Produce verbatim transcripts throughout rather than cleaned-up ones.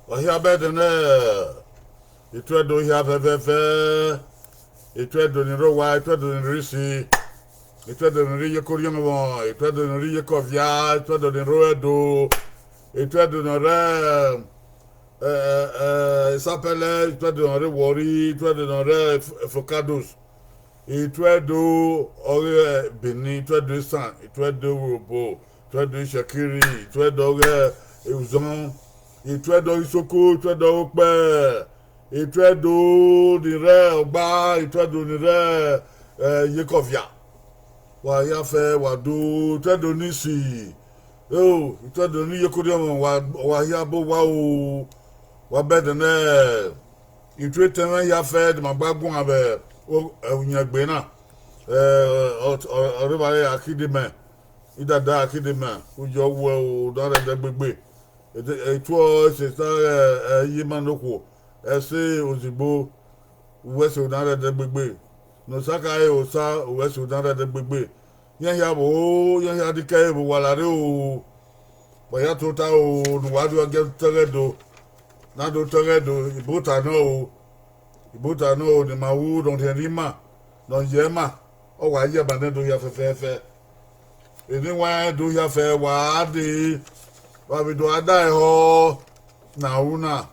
Ọ hia bẹdẹ nẹ, ituẹdo hia fẹfẹfẹ, ituẹdo ni rre owa, ituẹdo ni rre isi, ituẹdo ni rre iyeke orhiọnmwọ, ituẹdo ni rre iyeke ọvia, ituẹdo ni rre ẹdo, ituẹdo ne ọ rre, eh, eh, eh, isapẹlẹ, ituẹdo ne ọ rre Warri, ituẹdo ne ọ rre F-, Focados, ituẹdo ọghe Benin, ituẹdo isan, ituẹdo Urhobo, ituẹdo Ishẹkiri, ituẹdo ọghe Uzọn, ituẹdo ọghe Isoko, ituẹdo ọghe Okpẹ, ituẹdo ni rre Ọgba, ituẹdo ni rre, eh, iyeke ọvia. Wa hia fẹ, wa do, ituẹdo ni isi, o, ituẹdo ni iyeke orhiọnmwọ, wa, wa hia bọ owa o, wa bẹdẹ nẹ, ituẹ etẹn mwẹ hia fẹ, de ma gba guan vbe o-, uyẹngbe na, eh, ọ, ọ, ọre evbare Akidemẹ, idada Akidemẹ, uyọ wẹ o, na rre ẹdẹgbegbe. Etuọ ẹse sa ghẹ, eh, iye ima ne okhuo, ẹse ozigbo, uwẹ ẹse na rre ẹdẹgbegbe, ne osa ka re osa, uwẹ ẹse na rre ẹdẹgbegbe. Iran hia vbo, iran hia dikẹ ẹre vbe owa la rre o. Wa hia tota o, ne uwa rhie ọgẹ tẹghẹ do, na do tẹghẹ do, ibota nọ o, ibota nọ o, ne ima ru ne ọ rhiẹnrhiẹn ima, ne ọ ye ima, ọ wa ye ẹmwẹ ne do hia fẹfẹfẹ. Eni wa rẹn do hia fẹ, wa dee, wa vbe do a da ẹhọ ne a ru na,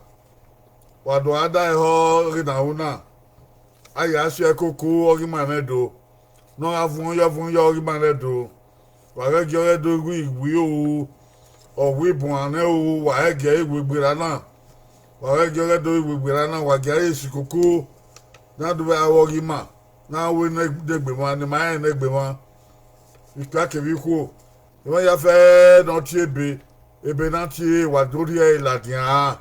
wa do a da ẹhọ ghe ne a ru na. A ya si ẹre koko ọghe ima nẹ do, ne ọ gha vuọn yọ vuọn yọ ọghe ima nẹ do. Wa ghẹ gie ọghe do wi wi o, ọ wi buan nẹ o, wa ghẹ gie ẹre wi gberra na, wa ghẹ gie ọghe do wi gberra na, wa gie ẹre esi koko, ne a do vbe aro ọghe ima, ne a ru ne egbe mwa, ne ima rẹn ne egbe mwa. Ikpia kevbe ikhuo, emwa hia fẹ ne ọ tie ebe, ebe na tie wa do rhie ẹre ladian,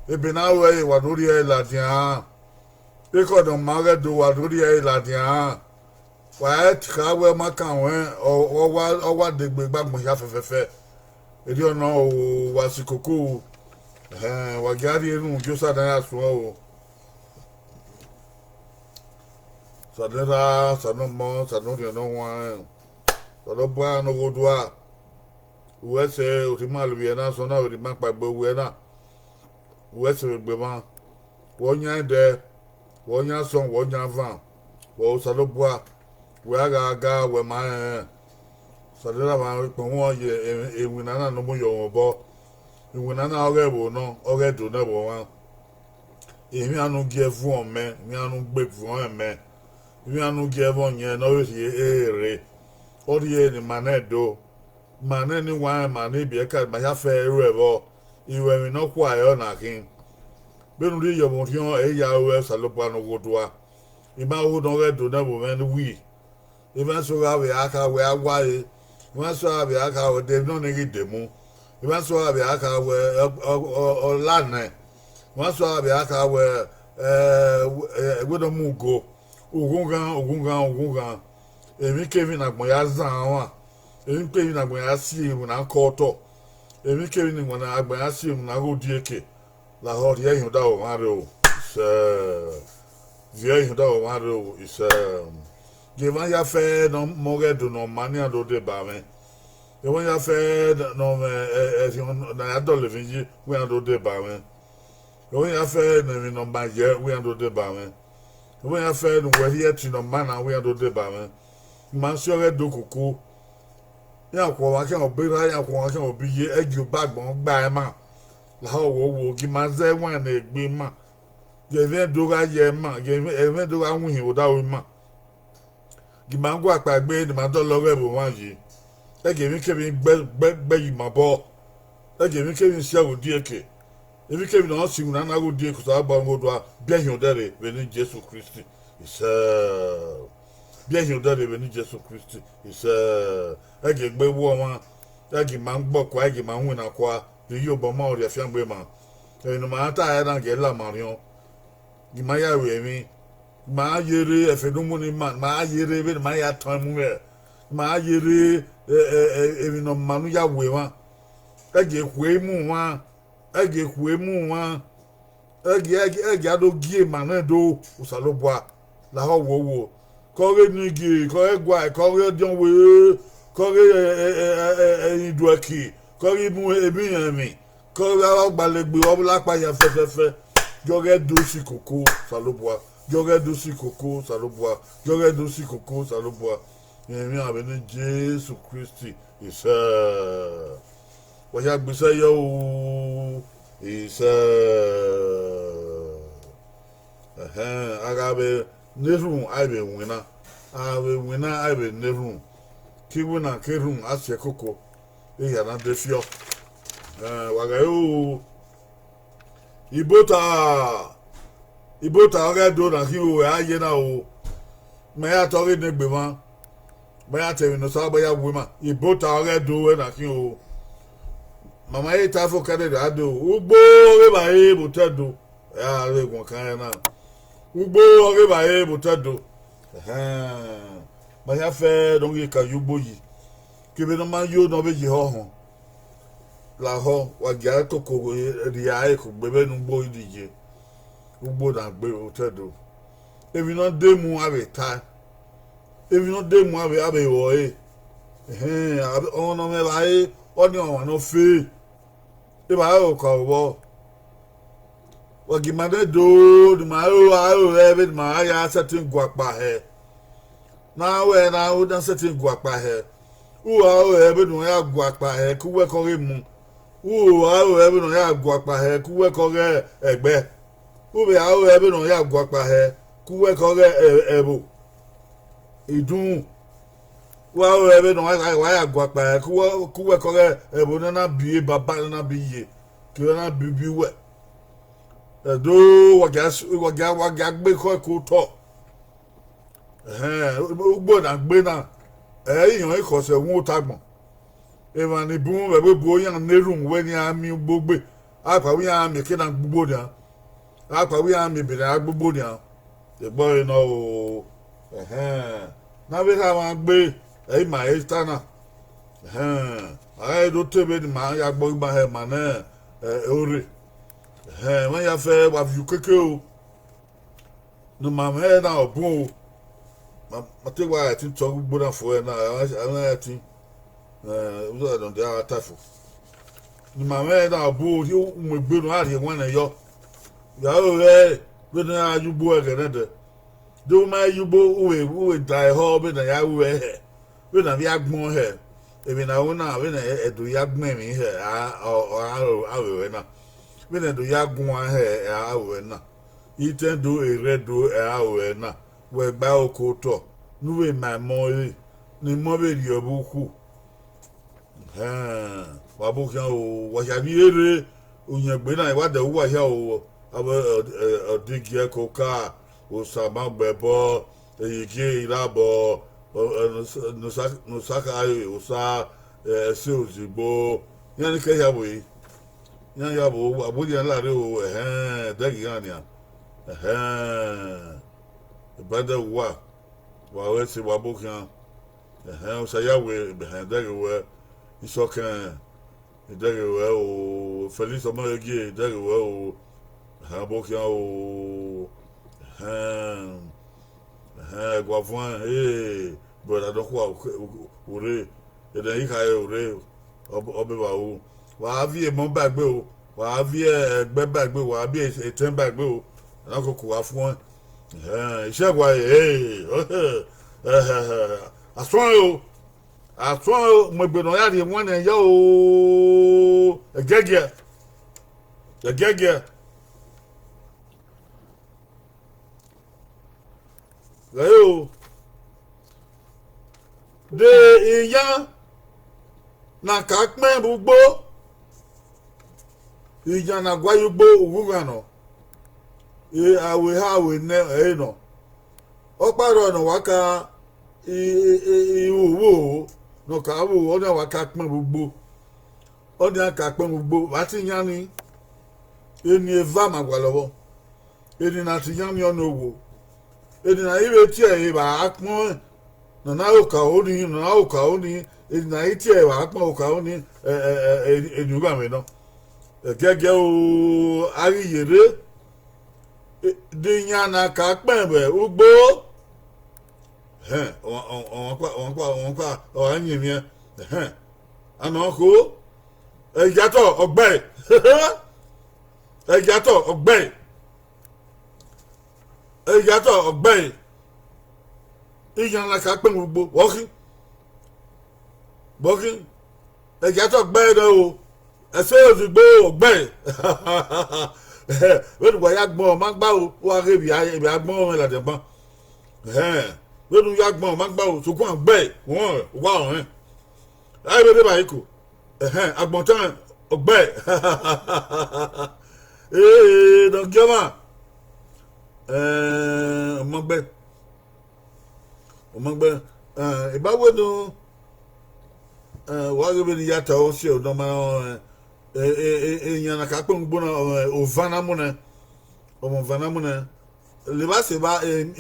ebe na ru ẹre wa do rhie ẹre ladian, ekhọe ne ọ ma ghẹ do wa do rhie ẹre ladian. Wa i kha wẹ ma kan ruẹn, ọ, ọ wa, ọ wa degbe gbe agbọn hia fẹfẹfẹ. Erriọ nọ o, wa si koko o, ẹhẹn, wa gia rhie erhunmwu gie Osa ne a ya suẹn o. Osa ne Erha, Osa ne Ọmọ, Osa ne Orhiọn Ne Ọ Huanrẹn, Osanobua ne Oghodua, uwẹ ẹse, u rhie ima luvbiẹ na, sọn na, u rhie ima kpaegbe uwẹ na, uwẹ ẹse vbe egbe mwa, wẹ ọ yan ẹdẹ, wẹ ọ yan asọn, wẹ ọ yan avan, wẹ Osanobua, wẹ a gha ga, wẹ ma rẹnrẹn. Osa ne Erha mwa ikpọnmwẹ ye iwinna na ne ọ mu yọ mwẹ obọ, iwinna na ọghe ẹvbo nọ, ọghe Ẹdo ne ẹvbo mwa. Emwi iran ne u gie vuọn mẹ, emwi iran ne u gbe vuọn mẹ, emwi iran ne u gie ẹmwẹ ọyẹn ne ọ vbe rhie rre, ọ rhie ne ima nẹ do. Ma nẹ ne I wanrẹn, ma ne ibiẹka, ma hia fẹ ru ẹvbọ, I ru ẹmwẹ ne ọ khua ẹre na khin. Vbene u rhie ye ọmwa orhiọn, ẹ i ya ruẹ Osanobua ne Oghodua. I ma ho ne ọ ghẹ do ne ẹvbo mwẹ ne uwi. Emwa eso gha vbe a kha wẹ a wa ẹre, emwa eso gha vbe a kha wẹ de emwi nọ ne ghi de mu, emwa eso gha vbe a kha wẹ ọ, ọ, ọ, ọ la nẹ, emwa eso gha vbe a kha wẹ, ẹ, wẹ ne ọ mu ugo, ughunghan, ughunghan, ughunghan. Emwikemwi ne agbọn ya zan ọmwa, emwikemwi ne agbọn ya si iwinna kọ otọ, emwikemwi ne agbọn ya si iwinna ghe odieke, lahọ rhie ihiọn da vbe ọmwa rre o, isẹ. Viẹ ihiọn da vbe ọmwa rre o, isẹ. Gie emwa hia fẹ ne ọ mọ ọghe Ẹdo ne ọ ma ne iran do deba mwẹ. Emwa hia fẹ ne ọ mwẹ ẹrhiọn ne a ya dọlọ emwi yi, wẹ iran do deba mwẹ. Emwa hia fẹ ne emwi ne ọ ma yẹ, wẹ iran do deba mwẹ. Emwa hia fẹ ne uwẹ rhie ẹtin ne ọ ma na, wẹ iran do deba mwẹ. Ma si ọghe Ẹdo koko. Iran khuọmwa khian obọ erha, iran khuọmwa khian obọ iye, ẹ gie obọ agbọn gba ima. Lahọ wo wo, gie ima zẹ ẹwaẹn ne egbe ima. Gie ẹmwẹ do gha ye ima, gie ẹmwẹ do gha winhin vbe odaro ima. Gie ima gua kpaegbe ne ima dọlọ ọghe ẹvbo mwa yi. Ẹ gie emwikemwi gbe, gbe, gbe ye ima obọ. Ẹ gie emwikemwi si ẹvbo odieke. Emwikemwi ne ọ si iwinna na ghe odieke, Osanobua ne Oghodua, biẹ ihiọn odẹ rre vbe eni Jesu Kristi, isẹ. Biẹ ihiọn odẹ rre vbe eni Jesu Kristi, isẹ. Ẹ gie egbe wu ọmwa, ẹ gie ima gbe ọkua, ẹ gie ima winna kua, rhie iyobọ ma, rhie afiangbe ma. Emwi ne ima ta ẹre na gie la ima orhiọn. Gie ima ya ru emwi, ima ye rre ẹfe ne u mu ne ima, ima ye rre vbene ima ya tọn mu mwẹ, ima ye rre, ẹ, ẹ, ẹ, emwi ne ọ ma ne u ya wu emwa. Ẹ gie ekhue mu mwa, ẹ gie ekhue mu mwa, ẹ gie, ẹ gie, ẹ gie a do gie ima nẹ do, Osanobua, lahọ wo wo. Ke ọghe enigi, ke ọghe ẹguae, ke ọghe ọdiọn were, ke ọghe, ẹ, ẹ, ẹ, ẹ, ẹ, iduẹki, ke ọghe imu, emwi rẹn emwi, Ke ọ gha gbalẹ egbe ọvbulakpa hia fẹfẹfẹ. Gie ọ ghẹ do si koko Osanobua. Gie ọ ghẹ do si koko Osanobua. Gie ọ ghẹ do si koko Osanobua. Rẹn emwi vbe ne Jesu Kristi. Isẹ. Wa ya gbe isẹ yọ o. Isẹ. Ẹhẹn, a gha vbe ne erhunmwu, a vbe winna. A vbe winna, a vbe ne erhunmwu. Ke iwinna ke erhunmwu, a si ẹkoko, ehia na de fiọ. Ẹhẹn, wa ghẹ ru, ibota, ibota ọghe Ẹdo na khin ru, a ye na ru. Mẹ ya tọ ghe ne egbe mwa. Mẹ ya ta emwi ne Osanobua ya wu ima. Ibota ọghe Ẹdo ruẹ na khin ru. Ma ma he ta fo kẹdẹdẹ a do. Ugbo ọghe evbare vbe otọ Ẹdo. Ẹ a rre guan kan ẹre na. Ugbo ọghe evbare vbe otọ Ẹdo. Ẹhẹn. Ma hia fẹ ne ọ ghi ka ye ugbo yi. Kevbe ne ọ ma yo ne ọ vbe ye ehọ họn. Lahọ, wa gia koko rhia ẹre kugbe vbene ugbo i di ye. Ugbo na gbe vbe otọ Ẹdo. Emwi ne ọ de mu a vbe tae. Emwi ne ọ de mu a vbe, a vbe ru ẹre. Ẹhẹn, a vbe, ọmwa ne ọ mwẹ evbare, ọnii ọmwa ne ọ fe. Evbare ọka vbọ. Wa gie ima nẹ do, ne ima ro aro rẹ vbene ima ra ya sẹtin guakpa hẹ. Ne a ru ẹre ne a ru na sẹtin guakpa hẹ. U gha ru ẹre vbene u ya guakpa hẹ, ke uwẹ ke ọ ghe mu. U gha ru ẹre vbene u ya guakpa hẹ, ke uwẹ ke ọ ghe ẹgbẹ. U vbe gha ru ẹre vbene u ya guakpa hẹ, ke uwẹ ke ọ ghe ẹ-, ẹvbo. Idunmwu. Wa ru ẹre vbene wa ya, wa ya guakpa hẹ, ke uwẹ, ke uwẹ ke ọ ghe ẹvbo ne a na biẹ baba, ne a na biẹ iye, ke a na biẹ ubiẹ uwẹ. Ẹdo, wa gia s-, wa gia, wa gia gbe ekhọe ke otọ. Ẹhẹn, ugbo na gbe na, ẹ i rẹn ekhọe sẹ ẹvbo ota agbọn. Emwa ni bun vbe ẹvbo ebo iran na erhunmwu wẹ ne iran miẹn ugbo gbe, a kpa wẹ iran miẹn eke na gbe ugbo nian, a kpa wẹ iran miẹn ebe ne a gbe ugbo nian. Egbe ọre nọ o, ẹhẹn, ne a vbe rha mwa gbe, ẹ i ma ẹre ta na. Ẹhẹn, a gha do te vbene ima ya gbe ọghe ima hẹ ma nẹ, ẹ, orre. Ẹhẹn, ẹmwẹ ya fẹ wa viọ ukeke o. Ne ima mwẹ ẹre na ọ bun o. Ma, ma te wa ẹtin tọ ghe ugbo na fo ẹre na, a mwẹ ẹtin. Ẹ, uzọ nọ dia ta fo. Ne ima mwẹ ẹre na ọ bun o, rhie mu egbe ne a rhie ẹwaẹn nẹ yọ. Ya ro rẹ, vbene a ya ugbo ẹghẹ nẹdẹ. De u ma ya ugbo, u vbe, u vbe da ehọ vbene a ya ru ẹre hẹ. Vbene a vbe ya gbẹn hẹ, emwi ne a ru na, vbene Ẹdo ya gbẹn emwi hẹ, a, ọ, ọ, a ro, a ro ẹre na. Vbene Ẹdo ya guan hẹ, a ro ẹre na. Itẹn do, erhẹn do, a ro ẹre na. Wẹ gba oko otọ, ne u vbe ma emọ ẹre, ne emọ vbe rhie vbe ukhu. Ẹhẹn, wa bu khian o, wa hia rhie rre, uyẹngbe na, wa dẹ uwa hia o, avbe, ọ, ọ, Ọdigie Koka, Osa ma gbẹbọ, Eyigie Irabọ, ọ, ọ, ne Osa, ne Osa, ne Osa khare, Osa, ẹ, ẹse ozigbo, iran ni kẹ hia vbe, iran hia vbe, wa bu iran la rre o, ẹhẹn, ẹdẹghe iran nian, ẹhẹn, ẹbadẹ uwa, wa ru ẹse, wa bu khian. Ẹhẹn, Osa ya wẹ, ẹhẹn, ẹdẹghe wẹ, Isọkẹn, ẹdẹghe wẹ o, Felix Ọmọrẹgie, ẹdẹghe wẹ o, ẹhẹn, bu khian o, ẹhẹn, ẹhẹn, Ẹguavuọn, eh, brother nọkhua, u rre, ẹdẹ I khare u rre, ọ, ọ be vba ru. Wa viọ emọ ba egbe o, wa viọ ẹgbẹ ba egbe, wa viọ etẹn ba egbe o, ẹna koko gha fuẹn. Ẹhẹn, isẹ wa, eh, eh, eh, eh, a suẹn o. A suẹn o, mu egbe ne ọ ya rhie ẹwaẹn nẹ yọ o. Ẹgẹgiẹ. Ẹgẹgiẹ. Ghẹ o. De iyan na ka kpẹn vbe ugbo. Iyan na gua ye ugbo ughughan nọ. E, aro eha aro enẹ ẹre nọ. Ọkpa rrọọ ne ọ wa ka, i, i, i, i ru vbo, ne ọ ka ru, ọnii a wa ka kpẹn vbe ugbo. Ọnii a ka kpẹn vbe ugbo, vbe a te yan ni, eni eva ma gualọ vbọ. Eni na te yan ni ọnii owo. Eni na i vbe tie ẹre vbe a kpọnmwẹ, ne a na ro ka ro ni, ne a na ro ka ro ni, eni na i tie ẹre vbe a kpọnmwẹ ro ka ro ni, ẹ, ẹ, ẹ, eni, eni ughanmwẹ nọ. Ẹgiẹgiẹ o, a ghi ye rre, e, de iyan na ka kpẹn vbe ugbo. Ẹhẹn, ọmwa, ọmwa, ọmwa ọkpa, ọmwa ọkpa, ọmwa ọkpa, ọ gha yin emwiẹn. Ẹhẹn, a nọ kho, ẹ, iyatọ, ọ gbe ẹe. Ẹgiatọ ọgbẹe, ẹgiatọ ọgbẹe, iyan na ka kpẹn ugbo, vbọ khin? Vbọ khin? Ẹgiatọ ọgbẹe nọ o, ẹse ozugbo ọgbẹe. Vbene uwa ya gbọn ọmwa gba o, uwa ghe evbi a gbọn ọmwa ladian ban. Vbene u ya gbọn ọmwa gba o, sokpan ọgbẹe, uwa ọnrẹn. A i vbe rre evbare iko, ẹhẹn, agbọn tan ọgbẹe. Ee, ne ọ gie ọmwa, ọmọgbẹ, ọmọgbẹ, I ba wẹẹ ne wa ghe vbene I ya ta ọre, ọ si ẹre ne ọ ma rẹn ọnrẹn. Iyan na ka kpẹn ugbo na, ovan na mu nẹ, ọmọ ovan na mu nẹ. Levba sẹ evba,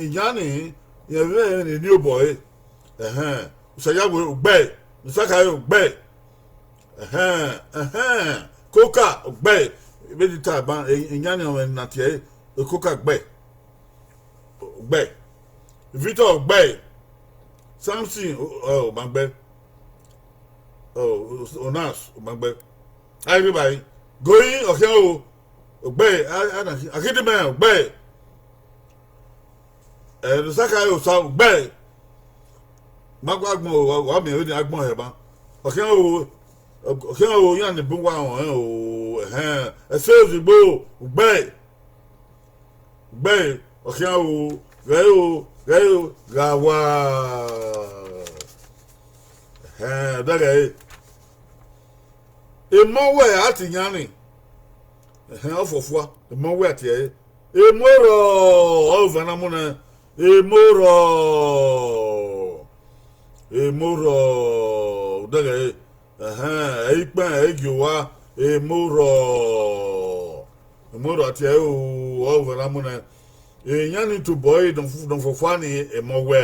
iyan ni, rẹn vbe ẹmwẹ ne eni obọ ẹre. Ẹhẹn, Usaya wẹ ugbẹe, Usaka wẹ ugbẹe. Ẹhẹn, ẹhẹn, Koka ugbẹe. Vbene I ta ban, iyan ni ọmwẹ ne a tie ẹre, Koka ugbẹe, ugbẹe. Victor ugbẹe, Samson, ọ ma gbe, Onas, ọ ma gbe. A i rre evbare, Goyin, ọ khian o, ugbẹe. Akidimẹ ugbẹe. Ẹn, Osaka ẹre Osa ugbẹe. Ma gua gbọn, wa miẹn vbene a gbọn hẹ ban. Ọ khian o, ọ khian o, iran ni bun uwa rẹn o. Ẹhẹn, ẹse ozugbo ugbẹe, ugbẹe, ọ khian o, ghẹ o, ghẹ o, gha wa. Ẹhẹn, ọ dẹghẹ ẹre. Emọ wẹ a tie iran ni. Ẹhẹn, ọ fọfua, emọ wẹ a tie ẹre. Emọ rrọọ, ọ vẹ na mu nẹ. Emọ rrọọ, emọ rrọọ, ọ dẹghẹ ẹre. Ẹhẹn, ẹ i kpẹn, ẹ i gie owa, emọ rrọọ, emọ rrọọ a tie ẹre o, ọ vẹ na mu nẹ. Iran ni tobọ ẹre nọ fọfua ni, emọ wẹ,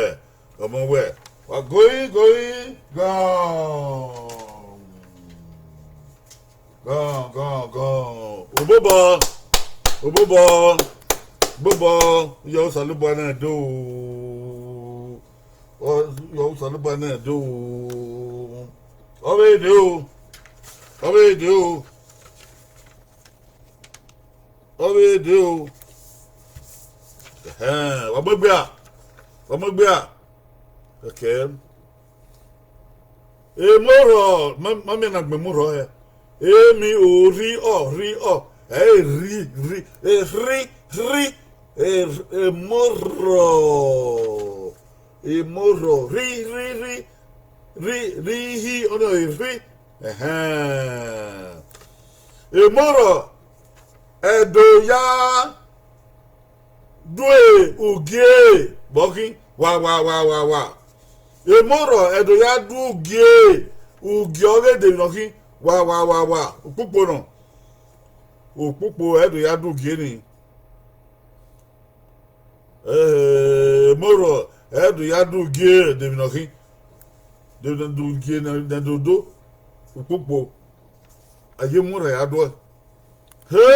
emọ wẹ. Wa goi, goi, gọn. Gọn, gọn, gọn. Obobọ, obobọ, obobọ, yọ Osanobua nẹ do. Ọ, yọ Osanobua nẹ do. Ọ vbe de o. Ọ vbe de o. Ọ vbe de o. Ẹhẹn, wa mu egbe a. Wa mu egbe a. Okay. Emọ rrọọ, ma, ma miẹn ne a gbẹn emọ rrọọ hẹ. Emi o rri ọ, rri ọ. Ẹ i rri, rri, e rri, rri. E, emọ rrọọ. Emọ rrọọ, rri, rri, rri. Rri, rri, hi, ọnii ọ i rri. Ẹhẹn. Emọ rrọọ, ẹdo ya due ugie vbe ọ khin, wa, wa, wa, wa, wa. Emọ rrọọ, ẹdo ya du ugie, ugie ọghe de emwi ne ọ khin, wa, wa, wa, wa. Ukpukpo nọ. Ukpukpo, ẹdo ya du ugie ni. Ẹhẹn, emọ rrọọ, ẹdo ya du ugie de emwi ne ọ khin. De emwi ne ọ du ugie ne, ne ẹdo do. Ukpukpo, a ye emọ rrọọ ya duẹ. He!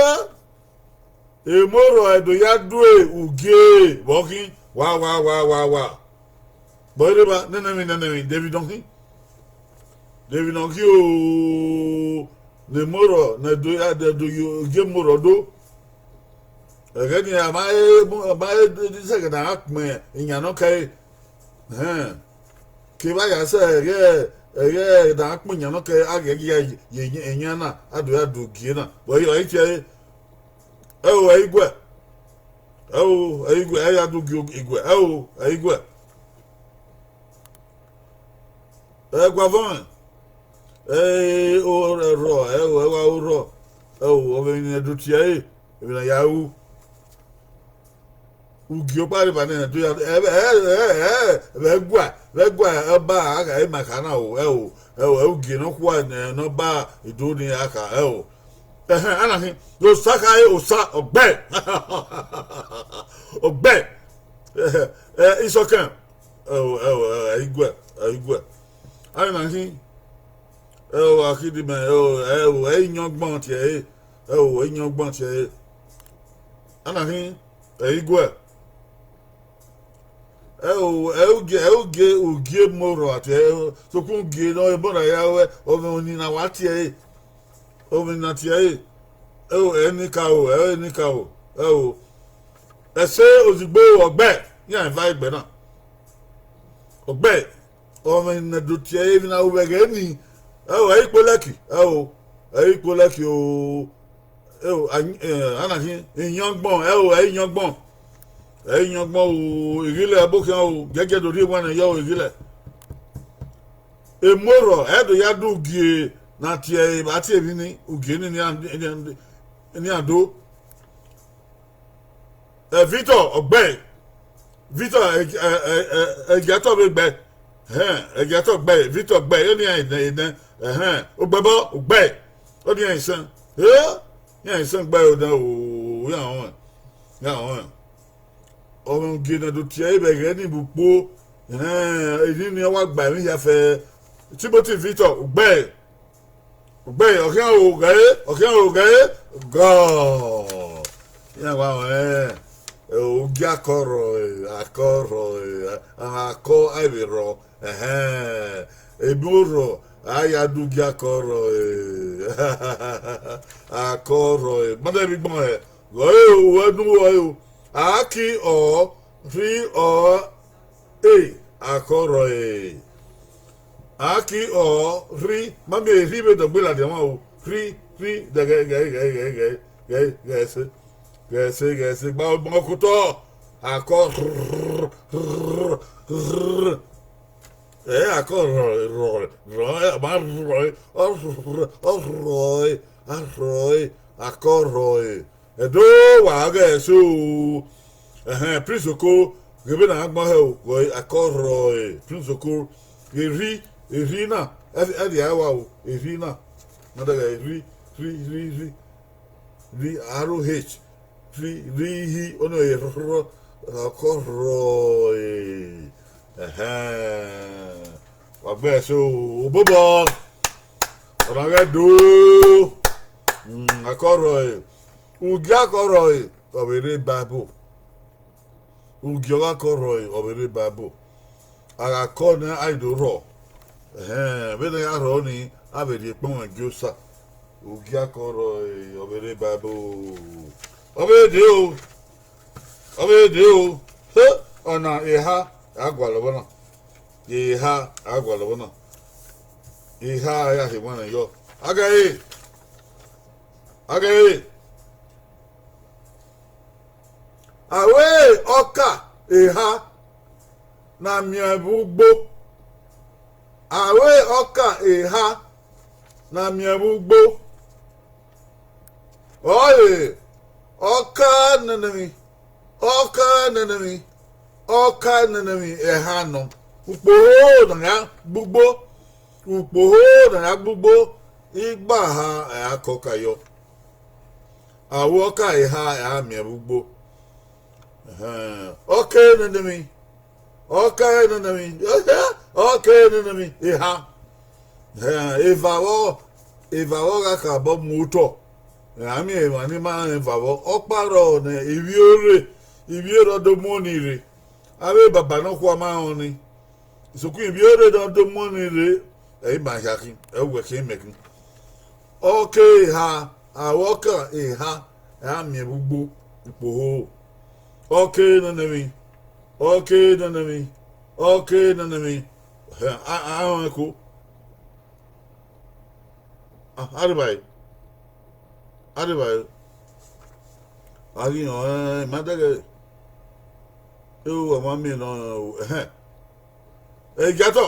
Emọ rrọọ, ẹdo ya due ugie vbe ọ khin, wa, wa, wa, wa, wa. Bọ ereva, nene emwi, nene emwi, de emwi ne ọ khin. De emwi ne ọ khin o, ne emọ rrọọ, ne ẹdo ya, ne ẹdo yo, gie emọ rrọọ do. Ẹghẹ nii, a ma he, a ma he sẹghẹ ne a gha kpẹn iyan ne ọ kẹre. Ẹhẹn. Kevbe a ya sẹ ẹghẹ, ẹghẹ ne a kpẹn iyan ne ọ kẹre, a ghẹ ghi ya ye, ye, ye iyan na, a do ya do gie na. But ọ i tie ẹre, ẹ o, ẹ i guẹ. Ẹ o, ẹ i guẹ, ẹ ya do gie iguẹ. Ẹ o, ẹ i guẹ. Ẹ guavbọ mwẹ. Ẹ o, ẹ rrọọ, ẹ o, ẹ wa ru rrọọ. Ẹ o, ọ vbe emwi ne ẹdo tie ẹre, emwi ne a ya ru. Ugie ọkpa rre evba nẹ, ẹdo ya, ẹ, ẹ, ẹ, ẹ, vbe ẹguae, vbe ẹguae, ọba a gha re ma kha na o, ẹ o, ẹ o, ẹ ugie ne ọ khua ne, ne ọba Ido ni a kha, ẹ o. Ẹhẹn, a na khin, Osa khare, Osa, ọgbẹe. Ọgbẹe. Ẹ, isọkẹn. Ẹ o, ẹ o, ẹ o, ẹ i guẹ, ẹ i guẹ. A na khin, ẹ o, Akidimẹ, ẹ o, ẹ o, ẹ i yan ọgbọn tie ẹre, ẹ o, ẹ i yan ọgbọn tie ẹre. A na khin, ẹ i guẹ. Ẹ o, ẹ ugie, ẹ ugie, ugie emọ rrọọ a tie ẹre, sokpan ugie ne emọ rrọọ ya ruẹ, ọ mwẹ ọnii ne a wa tie ẹre. Ọ mwẹ ọnii ne a tie ẹre. Ẹo, ẹre ne I ka ro, ẹre ne I ka ro, ẹo. Ẹse ozugbo ọgbẹe, iran eva egbe na. Ọgbẹe, ọmwẹ ne do tie emwi na ru vbe ẹghẹ nii, ẹo, ẹ i kpo lẹki, ẹo, ẹ i kpo lẹki o. Ẹo, a, eh, a na khin, iyọngbọn, ẹo, ẹ i yọngbọn. Ẹ i yọngbọn o, ighilẹ ẹbokhian o, giẹgiẹ do rhie ewanniẹn yọ o, ighilẹ. Emorhọ, ẹ do ya do ugie ne a tie evba tie emwi ni, ugie ni, ne iran do. Ẹ, Victor, ọgbẹe. Victor, ẹ, ẹ, ẹ, ẹ, ẹgiatọ vbe gbe. Ẹhẹn, ẹgiatọ gbe, Victor gbe, ọni iran nẹ, nẹ, ẹhẹn, Ogbẹbọ, ọgbẹe. Ọni iran isẹn. Eh? Iran isẹn gbe odẹ o, iran rọnrẹn. Iran rọnrẹn. Ọmwẹ ugie ne a do tie ẹre vbe ẹghẹ ni vbe ukpo, ẹhẹn, eni ni ọ wa gba emwi hia fẹ. Timothy Victor, ọgbẹe. Ọgbẹe, ọ khian ro ghẹ, ọ khian ro ghẹ, gọ. Iran wa rẹn, ogie akọ rrọọ, akọ rrọọ, akọ a vbe rrọọ, ẹhẹn, emorhọ, a ya do ugie akọ rrọọ, akọ rrọọ, ma dẹ vbe gbọn hẹ, gọ ẹre o, uwẹ nu uwẹ o, a ki ọ, rhi ọ, e, akọ rrọọ, e. A ki ọ, rhi, ma miẹn rhi vbe dọgbe ladian mwa o, rhi, rhi, dẹghẹ, ghẹ, ghẹ, ghẹ, ghẹ, ghẹ, ghẹ ẹse, ghẹ ẹse, ghẹ ẹse, gba ọgbọn kotọ, akọ, rrrr, rrrr, rrrr. Ẹ, akọ rrọọ, rrọọ, rrọọ, ẹ, ma rrọọ, ọ rrọọ, ọ rrọọ, a rrọọ, akọ rrọọ. Ẹdo, wa ghẹ ẹse o. Ẹhẹn, Prince Okoro, ghe vbene a gbọn hẹ o, gọ akọ rrọọ, Prince Okoro, erhi, erhi na, ẹ, ẹ rhie ẹre wa o, erhi na. Ma dẹghẹ erhi, rhi, rhi, rhi, rhi, R O H, rhi, rhi, hi, ọnii rrọọ, akọ rrọọ, ẹhẹn. Wa gbe ẹse o, obobọ, ọna ghẹ do, mm, akọ rrọọ, ugie akọ rrọọ, ọ vbe rre Bible. Ugie ọghe akọ rrọọ, ọ vbe rre Bible. A gha kọ nẹ, a i do rrọọ. Ẹhẹn, vbene a rrọọ nii, a vbe rhie ekpọnmwẹ gie osa. Ugie akọ rrọọ, ọ vbe rre Bible. Ọ vbe dee o. Ọ vbe dee o. He, ọna eha, a gualọ vbọ na. Eha, a gualọ vbọ na. Eha, a ya rhie ewanniẹn yọ. A ghe ẹre. A ghe ẹre. Aro ọka eha ne a miẹn vbe ugbo. Aro ọka eha ne a miẹn vbe ugbo. Ọre ọka nene emwi, ọka nene emwi, ọka nene emwi eha nọ. Ukpoho ne a ya gbe ugbo, ukpoho ne a ya gbe ugbo, igbaha ẹre a kọ ọka yọ. Aro ọka eha ẹre a miẹn vbe ugbo. Ẹhẹn, ọka nene emwi, ọka nene emwi, ọka nene emwi eha. Ẹhẹn, eva vbọ, eva vbọ gha khabọ mu otọ. A miẹn emwa ni ma rẹn eva vbọ, ọkpa rrọọ ne ivbi ore, ivbi ore ọ do mu ọnii rre. Avbe baba nọkhua ma rẹn ọnii. Sokpan ivbi ore ne ọ do mu ọnii rre, ẹ i ma hia khin, ẹ i wẹ khian mẹ khin. Ọka eha, aro ọka eha, ẹre a miẹn vbe ugbo ukpoho. Ọka nene emwi, ọka nene emwi, ọka nene emwi, hẹ, a, a, a rẹn ko. A, a rre evbare, a rre evbare. A ghi rẹn ọnrẹn, ima dẹghẹ, ero wa ma miẹn nọ, ẹhẹn. Egiatọ.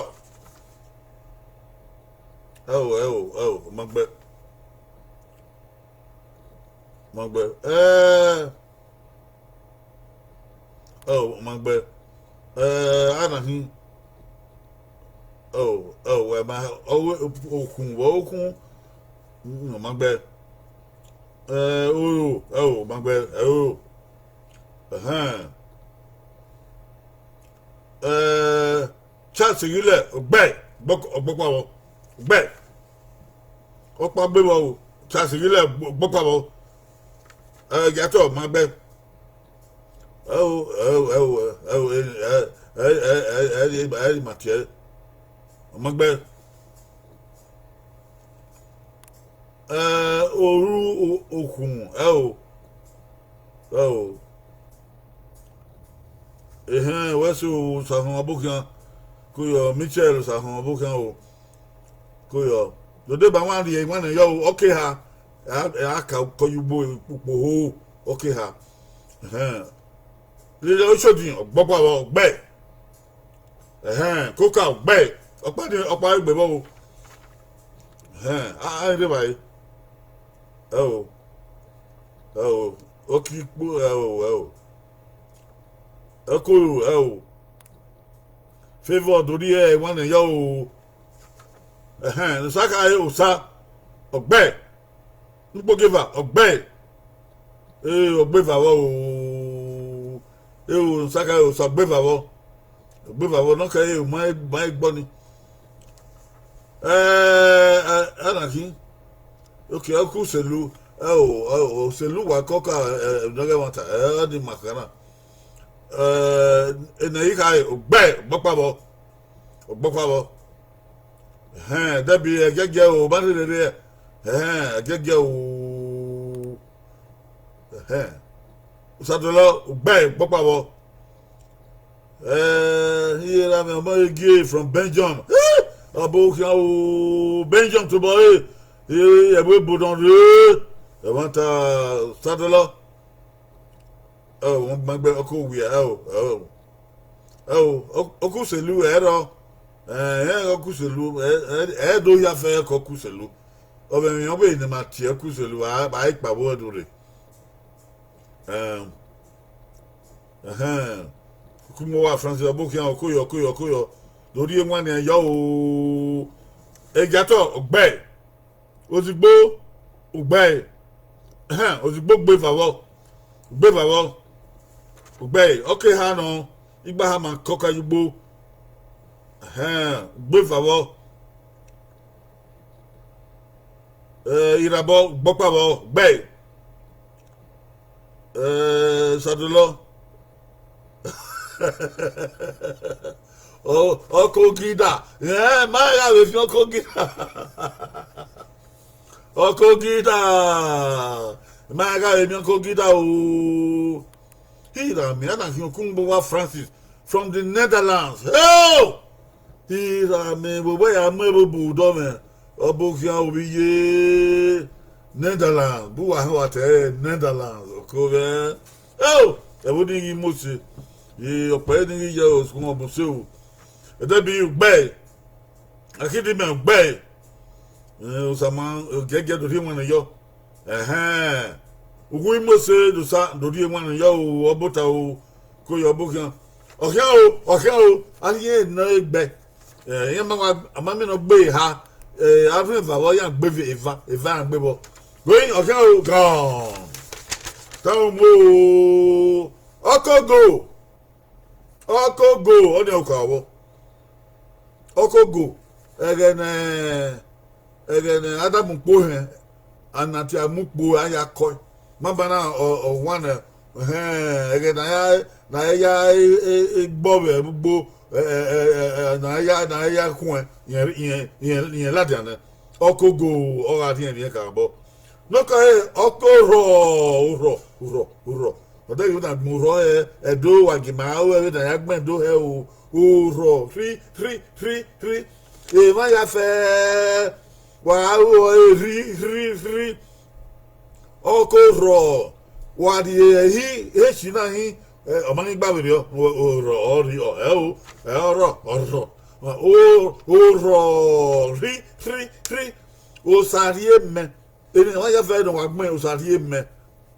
Ẹo, ẹo, ẹo, ma gbe. Ma gbe. Ẹ, ẹo, ma gbe. Ẹ, a na hin. Ẹo, ẹo, wẹ ma, ọ, okhun, vbe okhun. Mm, ma gbe. Ẹ, oro, ẹo, ma gbe, ẹo. Ẹhẹn. Ẹ, Charles Ghilẹ, ọgbẹe, ọgbọkpa vbọ, ọgbẹe. Ọkpa gbe vbọ o, Charles Ghilẹ, ọgbọkpa vbọ. Ẹ, Egiatọ, ma gbe. Ẹo, ẹo, ẹo, ẹo, ẹ, ẹ, ẹ, ẹ, ẹ, ẹ, ma tie. Ma gbe. Eh, oru o-, okhunmwu, ẹo, ẹo. Ehẹn, wẹ so, Osakhọn Ọbokhian, ko yọ, Michel Osakhọn Ọbokhian o, ko yọ. Dodeba wan rhie iwannẹ yọ o, ọ ke ha, a, a ka kọ ye ugbo ukpo ho, ọ ke ha. Ehẹn. Lele Oshodi, ọgbọkpa vbọ, ọgbẹe. Ehẹn, Coca, ọgbẹe. Ọkpa ni, ọkpa egbe vbọ o. Ehẹn, a, a rre evbare. Ẹo, ẹo, Okikpo, ẹo, ẹo. Ẹko, ẹo. Favour do rhie iwannẹ yọ o. Ehẹn, Osakhare Osa, ọgbẹe. Ukpogeva, ọgbẹe. Ee, ọgbeva vbọ o. Ee, Osakhare Osa, ọgbeva vbọ. Ọgbeva vbọ, nọ kẹ, ee, ma, ma gbọ ni. Eh, eh, ana khin. Okay, ọkọ Oselu, ẹo, ẹo, Oselu wa kọka, eh, nọghẹ ẹmwata, eh, ọ ni ma khana. Eh, enẹ I khare, ọgbẹe, ọgbọkpa vbọ. Ọgbọkpa vbọ. Ehẹn, Debi, ẹgiẹgiẹ o, ma rherere, ehẹn, ẹgiẹgiẹ o. Ehẹn. Osadolọ, ọgbẹe, ọgbọkpa vbọ. Eh, iye ra mwẹ ọmọ Egie from Belgium. Eh, Ọbokhian o, Belgium tobọ re. Eh, ẹvbo ebo nọ rre. Ẹmwata, Osadolọ. Ẹo, wọn gbangbe ọkọ Owia, ẹo, ẹo. Ẹo, ọ-, ọkọ Oselu ẹ rrọọ. Ẹn, ọkọ Oselu, ẹ, ẹ, ẹ do hia fẹ ẹko ọkọ Oselu. Ọ vbe emwi ọ vbe ne ma tie ọkọ Oselu, a, a i kpao ẹdẹ rre. Ẹn, ẹhẹn. Ukumọ wa Francis Ọbokhian, ọkoyọ, ọkoyọ, ọkoyọ. Do rhie iwannẹ yọ o. Egiatọ, ọgbẹe. Ozigbo, ugbẹe. Ẹhẹn, ozigbo gbe vavọ, gbe vavọ. Ugbẹe, ọ ke ha nọ, igba ha ma kọka ye ugbo. Ẹhẹn, gbe vavọ. Eh, irabọ, gbọkpa vbọ, ugbẹe. Eh, Osadolọ. Ọ, ọkọ Ogida. Eh, ma gha vbe fian ọkọ Ogida. Ọkọ Ogida. Ma gha vbe miẹn ọkọ Ogida o. Iramẹ, a na khian okun gbogbo Francis from the Netherlands. Heo! Iramẹ, vbe obọ ya mu ẹvbo bu dọ mwẹ, Ọbokhian ovbi iye Netherlands, bu uwa hẹn wa te Netherlands, oko mwẹ. Heo! Ẹvbo ni ghi mose, ọkpa ni ghi ye osuẹn ọbun se o. Ẹdẹbi ugbẹe, Akidimẹ ugbẹe, eh, Osama, giẹgiẹ do rhie iwannẹ yọ. Ẹhẹn, uwu Mose do sa do rhie iwannẹ yọ o, ọ bota o, ko ye Ọbokhian. Ọ khian o, ọ khian o, a rhie nọ egbe. Eh, iran ma wa, a ma miẹn ne ọ gbe eha, eh, a rhie eva vbọ, iran gbe ve-, eva, eva iran gbe vbọ. Wẹ, ọ khian o, gan. Tama mu o, ọkọ Ogo, ọkọ Ogo, ọnii ọka vbọ. Ọkọ Ogo, ẹghẹ ne, ẹghẹ ne Adamu kpo hẹn, a na tie mu kpo, a ya kọe. Ma banna ọ, ọ wan nẹ, ẹhẹn, ẹghẹ ne a ya, ne a ya, e, e, e, gbọ vbe ugbo, ẹ, ẹ, ẹ, ẹ, ẹ, ne a ya, ne a ya khuẹn, irẹn, irẹn, irẹn, irẹn ladian nẹ. Ọkọ Ogo, ọ gha rhiẹnrhiẹn kakabọ. Nọkọ ẹre, ọkọ Orhọ, Orhọ, Orhọ, Orhọ. Ọ dẹ ghi na gbẹn Orhọ hẹ, Ẹdo wa gie ma ru ẹvbo ne a ya gbẹn Ẹdo hẹ o. Orhọ, rhi, rhi, rhi, rhi. Emwa ya fẹ, wa ru ọre rhi, rhi, rhi. Ọkọ Orhọ, wa rhie ehi, ehi na hin, ẹ, ọ ma ghi gba vberriọ, Orhọ, ọ rhi, ọ, ẹ o, ẹ ọrọ, Orhọ. O, Orhọ, rhi, rhi, rhi. Osa rhie mẹ. Emwi ne wa ya fẹ ne wa gbẹn, Osa rhie mẹ.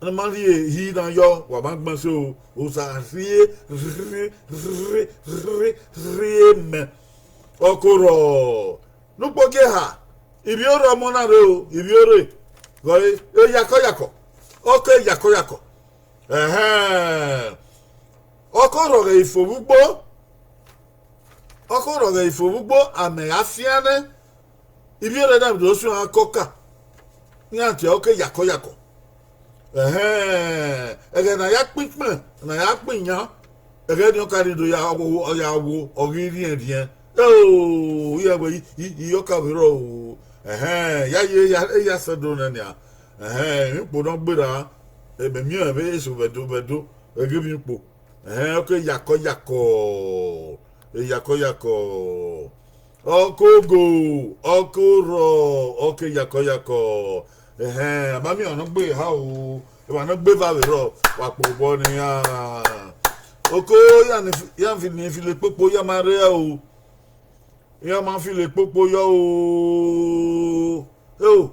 Ne ma rhie ehi na yọ, wa ma gbẹn so, Osa rhie, rhie, rhie, rhie, rhie mẹ. Ọkọ Orhọ, ne ukpo gie eha, ivbi Orhọ ọmọ na rre o, ivbi Orhọ, gọre, eyakọyakọ, ọkọ eyakọyakọ. Ẹhẹn. Ọkọ Orhọ ghẹ i fo vbe ugbo, ọkọ Orhọ ghẹ i fo vbe ugbo, amẹ gha fian nẹ, ivbi Orhọ na do suẹn ọkọ ka, iran tie ọkọ eyakọyakọ. Ẹhẹn, ẹghẹ ne a ya kpin ikpẹn, ne a ya kpin iyan, ẹghẹ ni ọ ka rhie do ya wo, ọ ya wo, ọ ghi rhiẹnrhiẹn. Eo, iran wẹ, i, i, i ọka vbe rrọọ o. Ẹhẹn, ya ye, ya, ya sẹ do nẹ nian. Ẹhẹn, emwi ukpo ne ọ gberra, mẹ miẹn vbe eso vbe Ẹdo, vbe Ẹdo, ẹghẹ emwi ukpo. Ẹhẹn, ọ ke yakọ yakọ, yakọ yakọ. Ọ ke ogo, ọ ke orhọ, ọ ke yakọ yakọ. Ẹhẹn, a ma miẹn ọmwa ne ọ gbe eha o, emwa ne ọ gbe eva vbe rrọọ, wa kpe obọ ne iran. Oko, iran ni fi, iran fi, ni filo ekpokpo, iran ma rre o. Iran ma filo ekpokpo yọ o. Eo,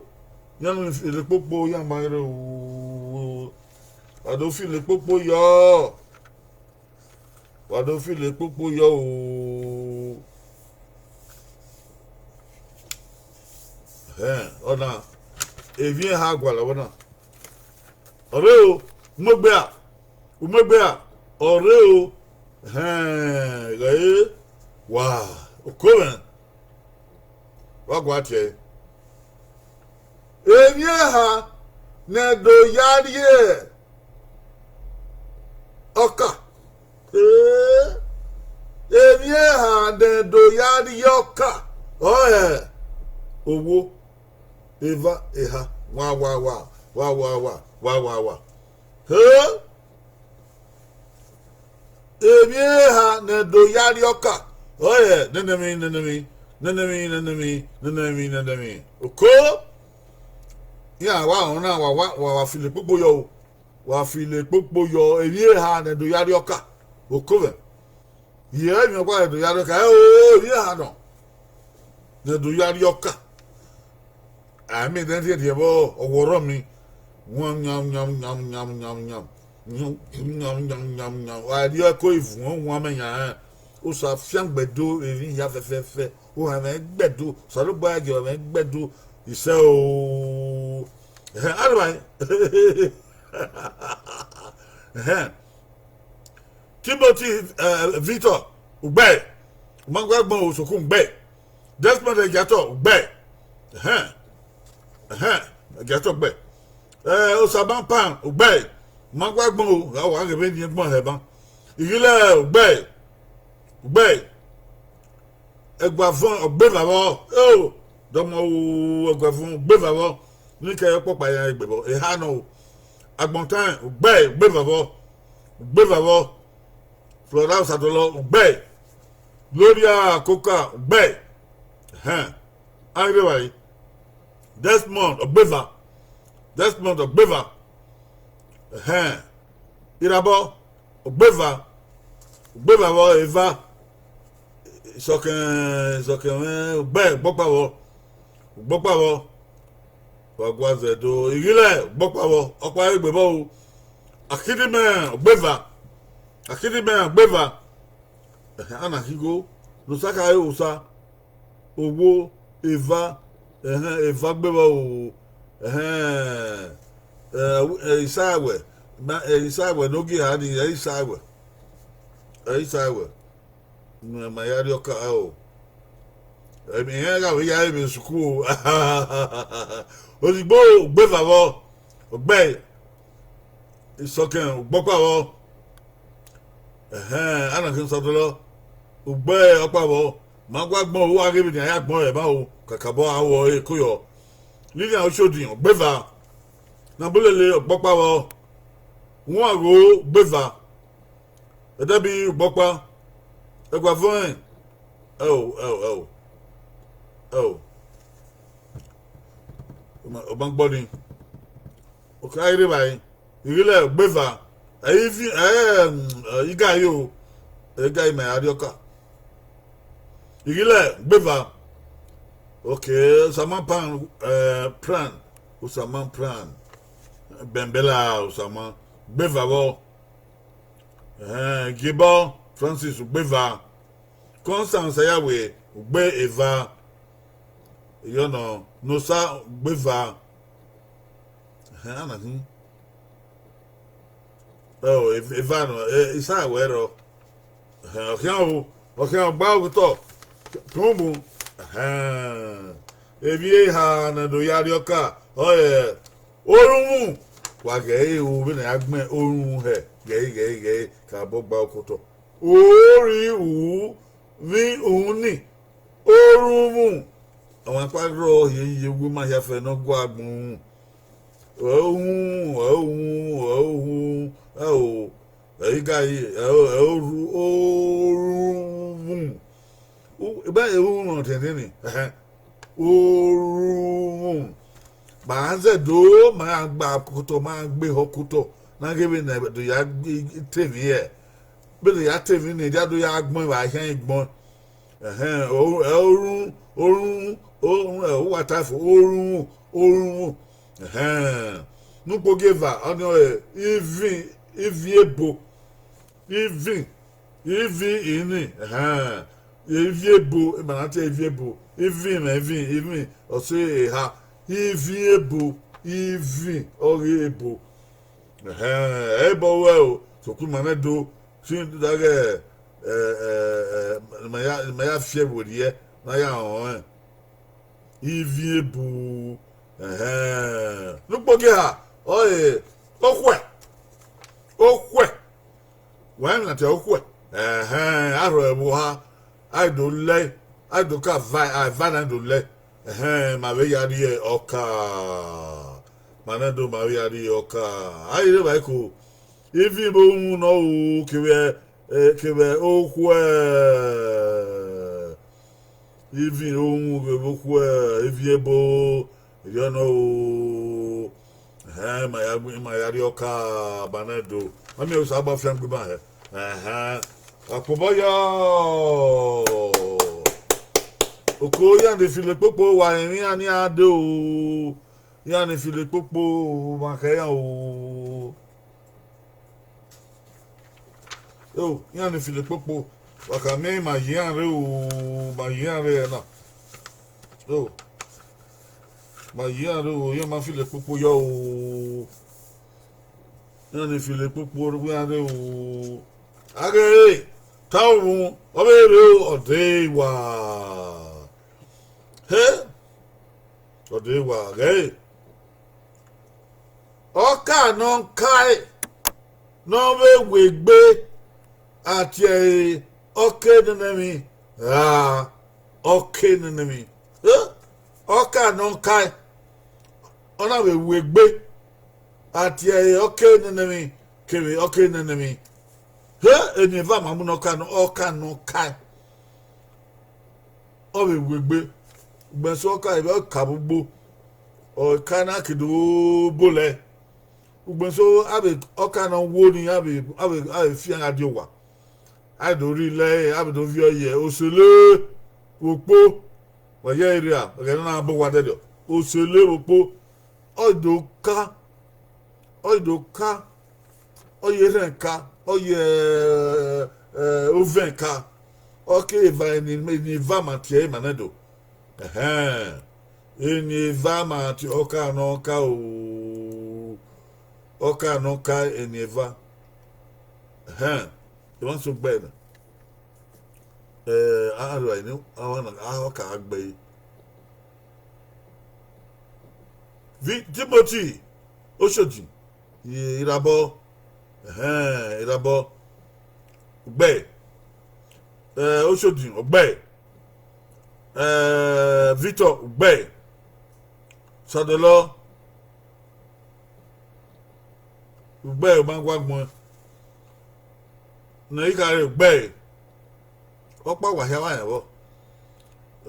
iran ni filo ekpokpo, iran ma rre o. Wa do filo ekpokpo yọ. Wa do filo ekpokpo yọ o. Ẹhẹn, ọna, emwi eha gualọ vbọ na. Ọ rre o, u mu egbe ra, u mu egbe ra, ọ rre o. Ẹhẹn, ghẹ re, wa, oko mwẹ, wa gua tie ẹre. Emwi eha ne ẹ do ya rrie ọka. Eh, emwi eha ne ẹ do ya rrie ọka, ọre owo, eva, eha, wa, wa, wa, wa, wa, wa, wa, wa, wa. Eh, emwi eha ne ẹ do ya rrie ọka, ọre nene emwi, nene emwi, nene emwi, nene emwi, nene emwi, nene emwi. Oko, iran wa rọnna, wa, wa, wa, wa filo ekpokpo yọ o. Wa filo ekpokpo yọ, emwi eha ne ẹ do ya rrie ọka, oko mwẹ. Yẹ emwi ọkpa ne ẹ do ya rrie ọka, ẹ o, emwi eha nọ ne ẹ do ya rrie ọka. A miẹn ẹdẹ rhiẹrhiẹ vbọ, ọ wọrọ mi. Wam, yam, yam, yam, yam, yam, yam. Yam, yam, yam, yam, yam. Wa rhie ẹko ivun, wan mẹ yan rẹn. Osa fiangbe do, emwi hia fẹfẹfẹ. Ohanmwẹ gbe do, Osanobua gie ọhanmwẹ gbe do. Isẹ o. Ẹhẹn, a rre evbare. Ẹhẹn. Timothy, eh, Victor, ugbẹe. U ma gua gbẹn o, sokun ugbẹe. Desmond Egiator, ugbẹe. Ẹhẹn. Ẹhẹn. Egiator ugbẹe. Eh, Osaman Pan, ugbẹe. U ma gua gbẹn o, gha wa ghe vbene I gbẹn hẹ ban. Ighilẹ ugbẹe. Ugbẹe. Ẹguavọn, ọ gbe eva vbọ. Eo, dọmọ o, Ẹguavọn, ọ gbe eva vbọ. Ne I kẹ ọkpọkpa ya egbe vbọ, eha nọ o. Agbọn tan, ugbẹe, u gbe eva vbọ. U gbe eva vbọ. Flora Osadolọ, ugbẹe. Gloria Coker, ugbẹe. Ẹhẹn. A rre evbare. Desmond, ọ gbe eva. Desmond, ọ gbe eva. Ẹhẹn. Irabọ, ọ gbe eva. U gbe eva vbọ, eva. Isọkẹn, isọkẹn mwẹ, ugbẹe, u gbe ọkpa vbọ. U gbe ọkpa vbọ. Wa gua zẹ do, Ighilẹ, u gbe ọkpa vbọ, ọkpa i gbe vbọ o. Akidimẹ, ọ gbe eva. Akidimẹ, ọ gbe eva. Ẹhẹn, a na khin igho, ne Osa khare Osa, owo, eva, ẹhẹn, eva gbe vbọ o, ẹhẹn, ẹ, ẹ, Isaẹwẹ, ma, ẹ, Isaẹwẹ ne ogie eha nii, ẹ, Isaẹwẹ, ẹ, Isaẹwẹ, ne ma ya rrie ọka o. Emwi iran gha vbe ya re vbe sukuu o. Ozigbo, u gbe eva vbọ, ugbẹe, isọkẹn, u gbe ọkpa vbọ. Ẹhẹn, a na khin Osadolọ, u gbe ọkpa vbọ. Ma gua gbẹn o, u gha ghe vbene a ya gbẹn ọre ban o, kakabọ a ru ọre eko yọ. Lilian Oshodi, ọ gbe eva. Ne Abulele, ọ gbe ọkpa vbọ. Uwangho, u gbe eva. Ẹdẹbi, u gbe ọkpa. Ẹguavọn, ẹ o, ẹ o, ẹ o, ẹ o. Ọ ma, ọ ma gbọ nii. Okẹ, a i rre evbare. Ighilẹ, u gbe eva. Ẹ i vi, ẹ, ẹ, Igai o. Igai ma ya rrie ọka. Ighilẹ, u gbe eva. Okẹ, Osaman Pan, ẹ, Pran. Osaman Pran. Bẹnbẹla Osaman. U gbe eva vbọ. Ẹhẹn, Giebọ Francis, u gbe eva. Constance Ayawe, u gbe eva. Iyọ nọ, Nosa, u gbe eva. Ẹhẹn, a na khin. Ẹ o, eva nọ, ẹ, Isaẹwẹ rrọọ. Ẹhẹn, ọ khian o, ọ khian gba vbe otọ. Tun mu. Ẹhẹn. Emwi eha ne ẹ do ya rrie ọka, ọre orhunmwu. Wa ghe ẹre o, vbene a ya gbẹn orhunmwu hẹ, ghe ẹre, ghe ẹre, ghe ẹre, ka bọ gba okotọ. Ori u, vbi u ni, orhunmwu. Ọmwa kpa rrọọ hiehie, uwu ima hia fẹ ne ọ gua agbọn uhunmwu. Ẹ i uhunmwu, ẹ i uhunmwu, ẹ i uhunmwu, ẹ o, ẹ i ga yi, ẹ o, ẹ i orhu, orhunmwu. U, ebe ẹre uhunmwu ọtẹn nene, ẹhẹn, orhunmwu. Ma zẹ do, ma ya gba kotọ, ma ya gbe ehọ kotọ, na ghe vbene do ya gbe te emwi hẹ. Vbene ya te emwi ne, dia do ya gbọn evba khian gbọn. Ẹhẹn, o, ẹ orhunmwu, orhunmwu, orhunmwu, ẹ, uwa ta fo, orhunmwu, orhunmwu. Ẹhẹn. Ne ukpogieva, ọnii ọre ivin, ivin ebo. Ivin, ivin ini, ẹhẹn. Ivin ebo, ima na tie ivin ebo. Ivin mwẹ ivin, ivin, ọ sẹ eha. Ivin ebo, ivin, ọ ghi ebo. Ẹhẹn, ẹ i bọ ruẹ o, sokpan ima nẹ do, since da ghẹ, ẹ, ẹ, ẹ, ma ya, ma ya fi ẹvbo rhiẹ, ne a ya rọnrẹn. Ivin ebo, ẹhẹn. Ne ukpogieva, ọre okhuẹ, okhuẹ. Wa emwi na tie okhuẹ. Ẹhẹn, a rhọ ẹvbo oha, a do lẹ, a do ka va, a va na do lẹ. Ẹhẹn, ma vbe ya rrie ọka. Ma nẹ do, ma vbe ya rrie ọka. A i rre evba iko. Ivin vbe uhunmwu nọ o, kevbe, eh, kevbe okhuẹ. Ivin vbe uhunmwu vbe okhuẹ, ivin ebo, erriọ nọ o. Ẹhẹn, ma ya, ma ya rrie ọka, ma nẹ do. Ma miẹn Osanobua fiangbe ima hẹ. Ẹhẹn, ọkpobọ yọ. Oko iran ni filo ekpokpo, wa rẹn emwi iran ni a de o. Iran ni filo ekpokpo, ma khẹ iran o. O, iran ni filo ekpokpo, wa ka miẹn, ma ye iran rre o, ma ye iran rre ẹna. O, ma ye iran rre o, iran ma filo ekpokpo yọ o. Iran ni filo ekpokpo, iran rre o. A ghẹ re, ta uvun, ọ vbe rre o, ọ de wa. He, ọ de wa, ghẹ re. Ọka ne ọ kae, ne ọ vbe wegbe, a tie ẹre ọke nene emwi ra, ọke nene emwi. E, ọka ne ọ kae, ọ na vbe wegbe, a tie ẹre ọke nene emwi, kevbe ọke nene emwi. E, eni eva ma mu ne ọka nọ, ọka ne ọ kae. Ọ vbe wegbe, ugbẹn eso ọka vbe ọ ka vbe ugbo, ọ ka na ke do bolẹ. Ugbẹn eso avbe ọka ne ọ wo ni, avbe, avbe, avbe fian gha die owa. A do rri lẹ, a vbe do viọ ye osele vbe okpo, wa ye area, ẹghẹ ne ọ na bọ owa dẹdẹ, osele vbe okpo, ọ do ka, ọ do ka, ọ ye erhẹn ka, ọ ye, eh, ovẹn ka, ọ ke eva, eni, eni eva ma tie ẹre ma nẹ do. Ẹhẹn, eni eva ma tie ọka ne ọ ka o, ọka ne ọ ka eni eva. Ẹhẹn, emwa so gbe na, eh, a rua eni, a wa na, a ka gbe ẹre. Vi-, Timothy Oshodi, Irabọ, ẹhẹn, Irabọ, ugbẹe, eh, Oshodi, ugbẹe, eh, Victor, ugbẹe, Sadọlọ, ugbẹe, Omaguagbọn, ne I khare, ugbẹe, ọkpa wa hia vba rẹn vbọ,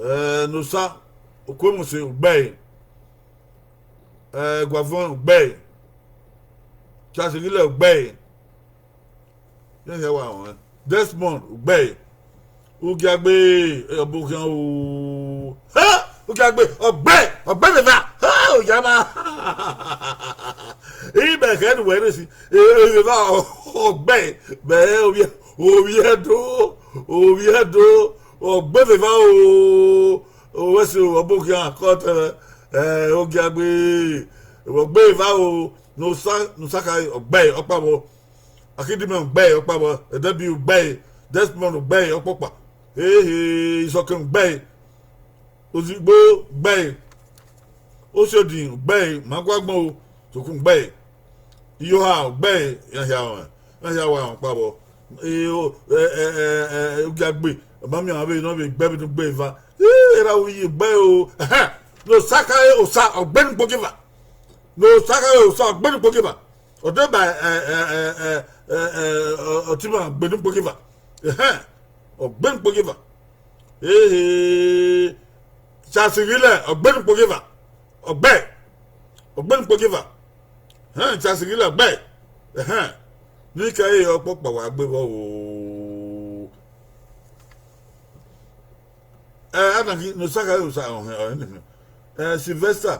eh, Nosa, Okuemose, ugbẹe, eh, Guavọn, ugbẹe, Charles Ghilẹ, ugbẹe, iran hia wa rẹn, Desmond, ugbẹe, Ugiagbe, ọbokhian o. Ha! Ugiagbe, ọgbe, ọgbe vbe eva. Ha! Oyama. Imẹ khẹ ne uwẹ rre si. E, e, vbe eva, ọgbe, mẹ ovbi, ovbi Ẹdo, ovbi Ẹdo, ọgbe vbe eva o. Owẹ si o, ọbokhian, kọtẹ, eh, Ugiagbe, ọgbe vbe eva o. Nosa, Nosa khare, ọgbe, ọkpa vbọ. Akidimẹ, ugbẹe, ọkpa vbọ, Ẹdẹbi, ugbẹe, Desmond, ugbẹe, ọkpọkpa, ehe, Isọkẹn, ugbẹe, Ozigbo, ugbẹe, Osiodin, ugbẹe, Maguagbọn o, Tokun, ugbẹe, Iyoha, ugbẹe, iran hia wa, iran hia wa rẹn ọkpa vbọ, e, o, ẹ, ẹ, ẹ, ẹ, Ugiagbe, ọ ma miẹn ọmwa vbe ne ọ vbe gbe ẹmwẹ ne ugbẹe eva, Erha u ye egbe o. Ẹhẹn. Ne Osa khare Osa, ọ gbe ne ukpogieva. Ne Osa khare Osa, ọ gbe ne ukpogieva. Ọ deba, ẹ, ẹ, ẹ, ẹ, ẹ, ẹ, ọ, Ọtima gbe ne ukpogieva. Ẹhẹn. Ọ gbe ne ukpogieva. Ehe. Charles Ghilẹ, ọ gbe ne ukpogieva. Ọ gbe. Ọ gbe ne ukpogieva. Ẹhẹn, Charles Ghilẹ, ọ gbe. Ẹhẹn. Ne I ka ẹre ọkpọkpa wa gbe vbọ o. Ẹ, ana ghi ne Osa khare Osa ọhẹn, ọhẹn nìyẹn. Ẹ, Sylvester,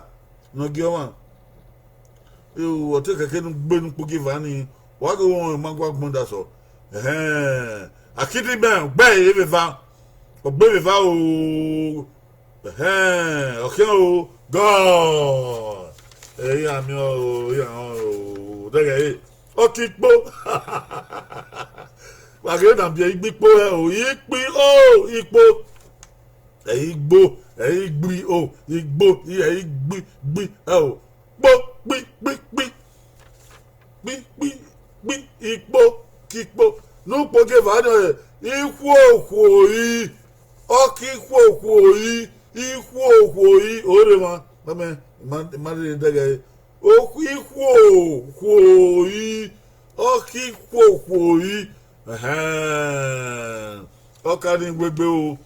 ne ọ gie ọmwa. Eo, ọ te kẹkẹ ne u gbe ne ukpogieva ni, wa ghe wọn ma gua gbọn da sọ. Ẹhẹn, Akidimẹ, ọ gbe ẹre vbe eva, ọ gbe vbe eva o. Ẹhẹn, ọ khian o, God. Ẹ, iran miẹn o, iran o, dẹghẹ ẹre, ọ ke ikpo. Wa ghe na biẹ igbe ikpo hẹ o, ikpi o, ikpo. Ẹ i gbo, ẹ i gbi o, igbo, ẹ i gbi, gbi, ẹ o. Kpo, kpi, kpi, kpi. Kpi, kpi, kpi, ikpo, ke ikpo. Ne ukpogieva nọ, ikhuo okhuo ri, ọ ke ikhuo okhuo ri, ikhuo okhuo ri, o rre emwa, mẹmẹ, ima, ima rhie dẹghẹ ẹre. Okhuo, ikhuo okhuo ri, ọ ke ikhuo okhuo ri. Ẹhẹn. Ọ ka ni wegbe o.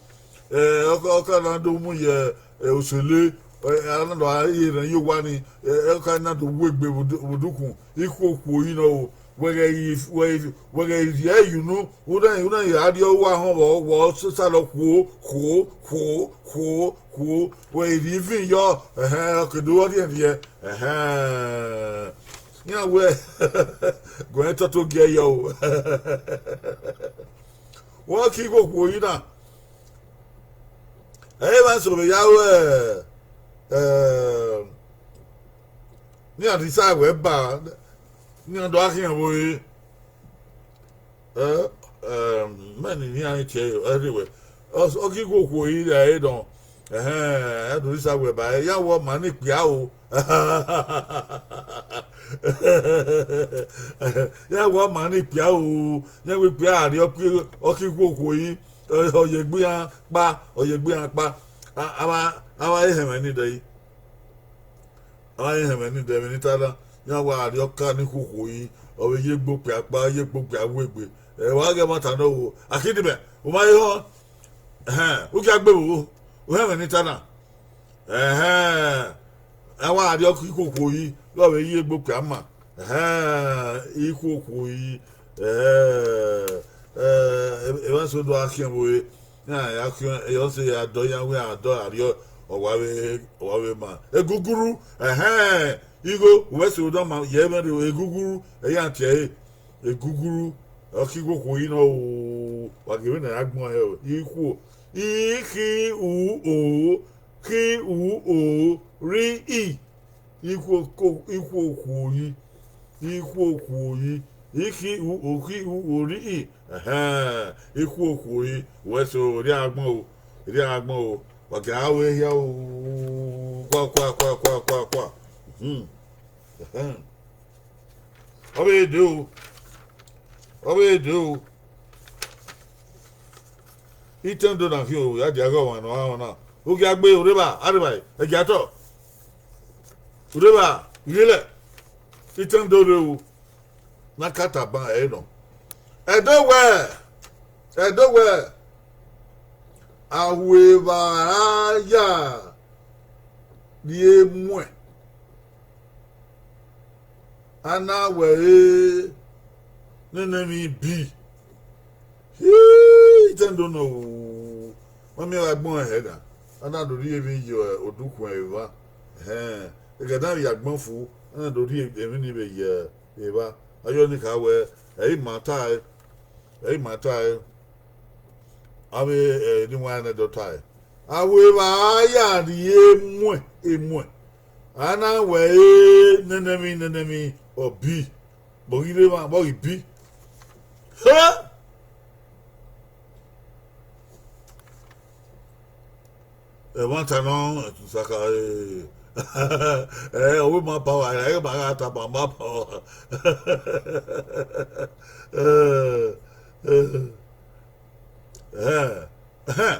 Ẹ, ọ ka, ọ ka na do mu ye, ẹ, osele, ẹ, a na do a ye rẹn ye owa ni, ẹ, ọ ka na do wegbe vbe udu-, vbe udukhun, ikhuo okhuo ri nọ o. Wẹ ghẹ i, wẹ i, wẹ ghẹ i rhie ẹre ye unu, u na, u na ya rrie owa họn vbọ, vbọ sẹ, sẹ lọ khuo, khuo, khuo, khuo, khuo, wẹ i rhie ivin yọ, ẹhẹn, ọ ke do rhie rhiẹ, ẹhẹn. Iran wẹ, guẹ tọtọ ogie yọ o. Wẹ ọ ke ikhuo okhuo ri na. Ẹ i vba eso vbe ya ru, ẹ, ne iran rhie isa wẹ ba, ne iran do gha khian vbe ore. Ẹ, ẹ, mẹ ni iran tie ẹre wẹ, ọ, ọ ghi gho okhuo ri ra ẹre nọ. Ẹhẹn, ẹ do rhie isa wẹ ba, iran wẹ ọ ma ne ikpia o. Iran wẹ ọ ma ne ikpia o, iran wẹ ikpia gha rrie ọ ke, ọ ke gho okhuo ri, ọ, ọ ye egbe iran kpa, ọ ye egbe iran kpa. A, a ma, a ma hẹnmwẹ ni dẹ yi. A ma hẹnmwẹ ni dẹ vbe ne I ta na, iran wa rrie ọka ni khuokhuo yi, ọ vbe ye egbe okpia kpa, ye egbe okpia wegbe. Ẹ, wa ghi ẹmwata nọ o, Akidimẹ, u ma he họn, ẹhẹn, u gia gbe vbe, u hẹnmwẹ ne I ta na. Ẹhẹn, a wa rrie ọka ikhuokhuo yi, ọ vbe ye egbe okpia ma. Ẹhẹn, ikhuokhuo yi, ẹhẹn, ẹ, emwa eso do gha khian vbe ore, iran ya khian, ẹ, ọ sẹ ya dọ iran wẹ a dọ a rrie, ọ wa vbe, ọ wa vbe ma. Eguguru, ẹhẹn, igho, wẹ sẹ odọ ma ye ẹmwẹ rre, eguguru, ẹ, iran tie ẹre, eguguru, ọ ke ikhuokhuo yi nọ o, wa gie vbene a ya gbẹn hẹ o, ikhuo, I, khi, u, o, khi, u, o, ri, i. Ikhuo, ikhuokhuo yi, ikhuokhuo yi, I, khi, u, o, khi, u, o, ri, i. Ẹhẹn, ikhuokhuo yi, wẹ sẹ o, erriọ a gbẹn o, erriọ a gbẹn o, wa gie a ru ehia o, kua, kua, kua, kua, kua, kua. Hmm. Ẹhẹn. Ọ vbe dee o. Ọ vbe dee o. Itẹn do na khian o, ya dia ghe ọmwa ne ọ rhan na. U gia gbe, u rre evba, a rre evba, ẹgiatọ. U rre evba, ghi lẹ. Itẹn do rre o. Ne a ka tama ẹre nọ. Ẹdo wẹ, Ẹdo wẹ, a ru evba ra ya rhie muẹn. A na wẹ ẹre nene emwi bi. Hii, itẹn do nọ o. Ma miẹn vbe agbọn ẹhẹ na. A na do rhie emwi ye odukhunmwu evba. Ẹhẹn, ẹghẹ na vbe agbọn fu, a na do rhie emwi ni vbe ye evba. A yọ ni kha wẹ, ẹ i ma tae, ẹ i ma tae. Avbe, ẹ, eniwanrẹn nẹ dọ tae, a ru evba ra ya rhie muẹn emuẹn, a na wẹ ẹre nene emwi, nene emwi, ọ bi, vbe ọ ghi rre emwa, vbe ọ ghi bi. He! Ẹmwata nọ, ẹtu saka, ẹ, ẹ, ọ wẹ ma power, ẹ, ma gha tama ma power. Ẹ, ẹ, ẹ, ẹ.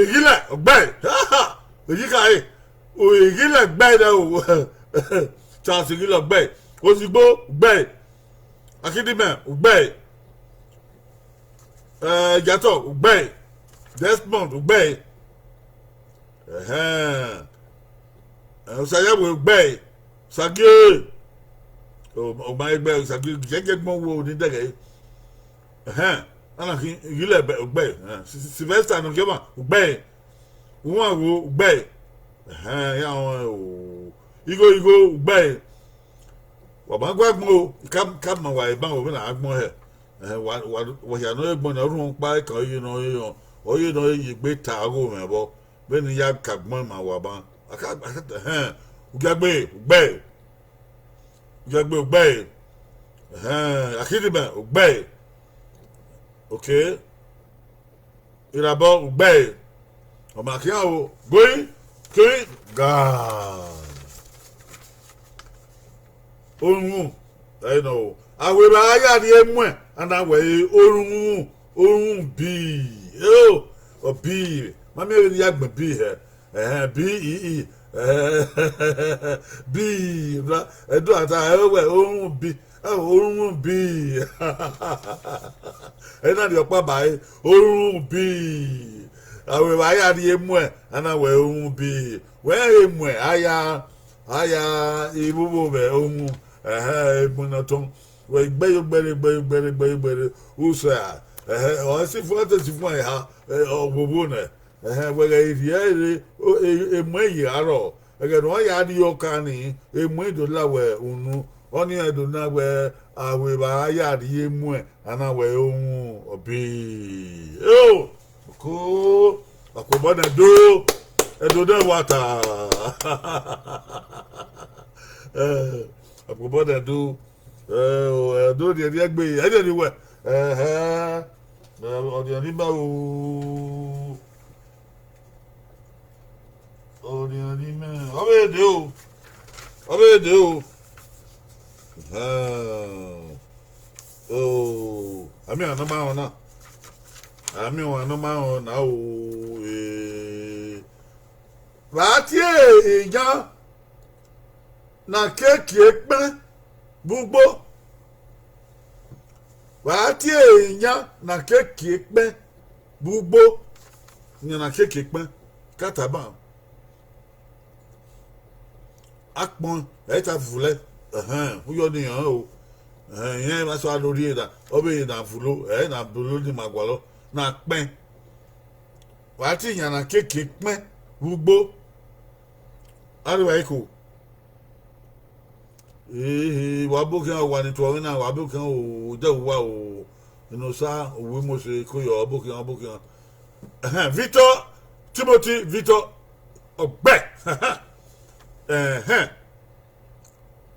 Ighilẹ, ugbẹe. Eyi khare. Ighilẹ ugbẹe nẹ o. Charles Ighilẹ ugbẹe. Ozigbo ugbẹe. Akidimẹ ugbẹe. Eh, Ijatọ ugbẹe. Desmond ugbẹe. Ẹhẹn. Eh, Osayawe ugbẹe. Osagie. O, o ma egbe Osagie, jẹjẹ gbọn wo ni dẹghe. Ẹhẹn. Ana khin Ighilẹ ugbẹe. Eh, Sylvester ne ọ gie ọmwa ugbẹe. Uwango ugbẹe. Ẹhẹn, iran ọnrẹn o. Igho igho ugbẹe. Wa ma gu agbọn o, ka, ka ma wa eban o, vbene a gbọn hẹ. Ẹhẹn, wa, wa, wa hia ne ọ re egbọn ne ọ rhunmwuda ọkpa ekan, ọ ye ne ọ re, ọ ye ne ọ re ye egbe ta ọghe mwẹ vbọ. Vbene I ya ka agbọn ma wa ban. A ka, a ka, ẹhẹn, ugiagbe ugbẹe. Ugiagbe ugbẹe. Ẹhẹn, Akidimẹ ugbẹe. Okay. Irabọ ugbẹe. Ọ ma khian o, goi, kiri, ga. Orhunmwu, ẹ nọ o. Awerra ya rhie muẹn, a na wẹ e orhunmwu, orhunmwu bi. Eo, ọ bi. Ma miẹn vbene I ya gbẹn bi hẹ. Ẹhẹn, bi, i, i. Ẹhẹn, bi, bra. Ẹdua ta, ẹ wẹ orhunmwu bi. Ẹ, orhunmwu bi. Ẹ na rhie ọkpa ba ẹre, orhunmwu bi. Awerra ya rhie muẹn, a na wẹ orhunmwu bi. Wẹ rhie muẹn, a ya, a ya ivbuvbo vbe orhunmwu. Ẹhẹn, egbọn ne ọ tọn. Wẹ gbe yo gbẹre, gbe yo gbẹre, gbe yo gbẹre. Usẹ, ẹhẹn, ọ si fun, ọ te si fun eha, ẹ, ọ vbovbo nẹ. Ẹhẹn, wẹ ghẹ rhie ẹre, o, e, emuẹn ye arrọọ. Ẹghẹ ne ọ ya rhie ọka ni, emuẹn do la wẹ unu, ọnii do na wẹ Awerra ya rhie muẹn, a na wẹ orhunmwu bi. Eo, ko, akpobọ nẹ do, ẹdo nẹ wa ta. Eh, akpobọ nẹ do. Eh, o, ẹdo rhiẹrhiẹ gbe, ẹdẹ ni wẹ. Ẹhẹn. Eh, ọdiọn ni ma o. Ọdiọn ni mẹ. Ọ vbe de o. Ọ vbe de o. Ẹhẹn. O, a miẹn ọmwa ne ọ ma rẹn na. A miẹn ọmwa ne ọ ma rẹn na o. Eh. Vbe a tie iyan na kiekie kpẹn vbe ugbo. Vbe a tie iyan na kiekie kpẹn vbe ugbo, iyan na kiekie kpẹn, ka tama. Akpọn, ẹ i ta vulẹ, ẹhẹn, uyọ ne iran o. Ẹhẹn, irẹn ma sẹ a do rhie na, ọ vbe na vulo, ẹ i na vulo ni ma gualọ, na kpẹn. Vbe a tie iyan na kiekie kpẹn vbe ugbo, a rre evbare iko. Ehe, wa bọ khian, wa ni tuẹ ọmwẹ na, wa bọ khian o, odẹ uwa o, Enosa, Uwu Imose, Koyọ, wa bọ khian, wa bọ khian. Ẹhẹn, Victor, Timothy, Victor, ọgbẹ. Ẹhẹn.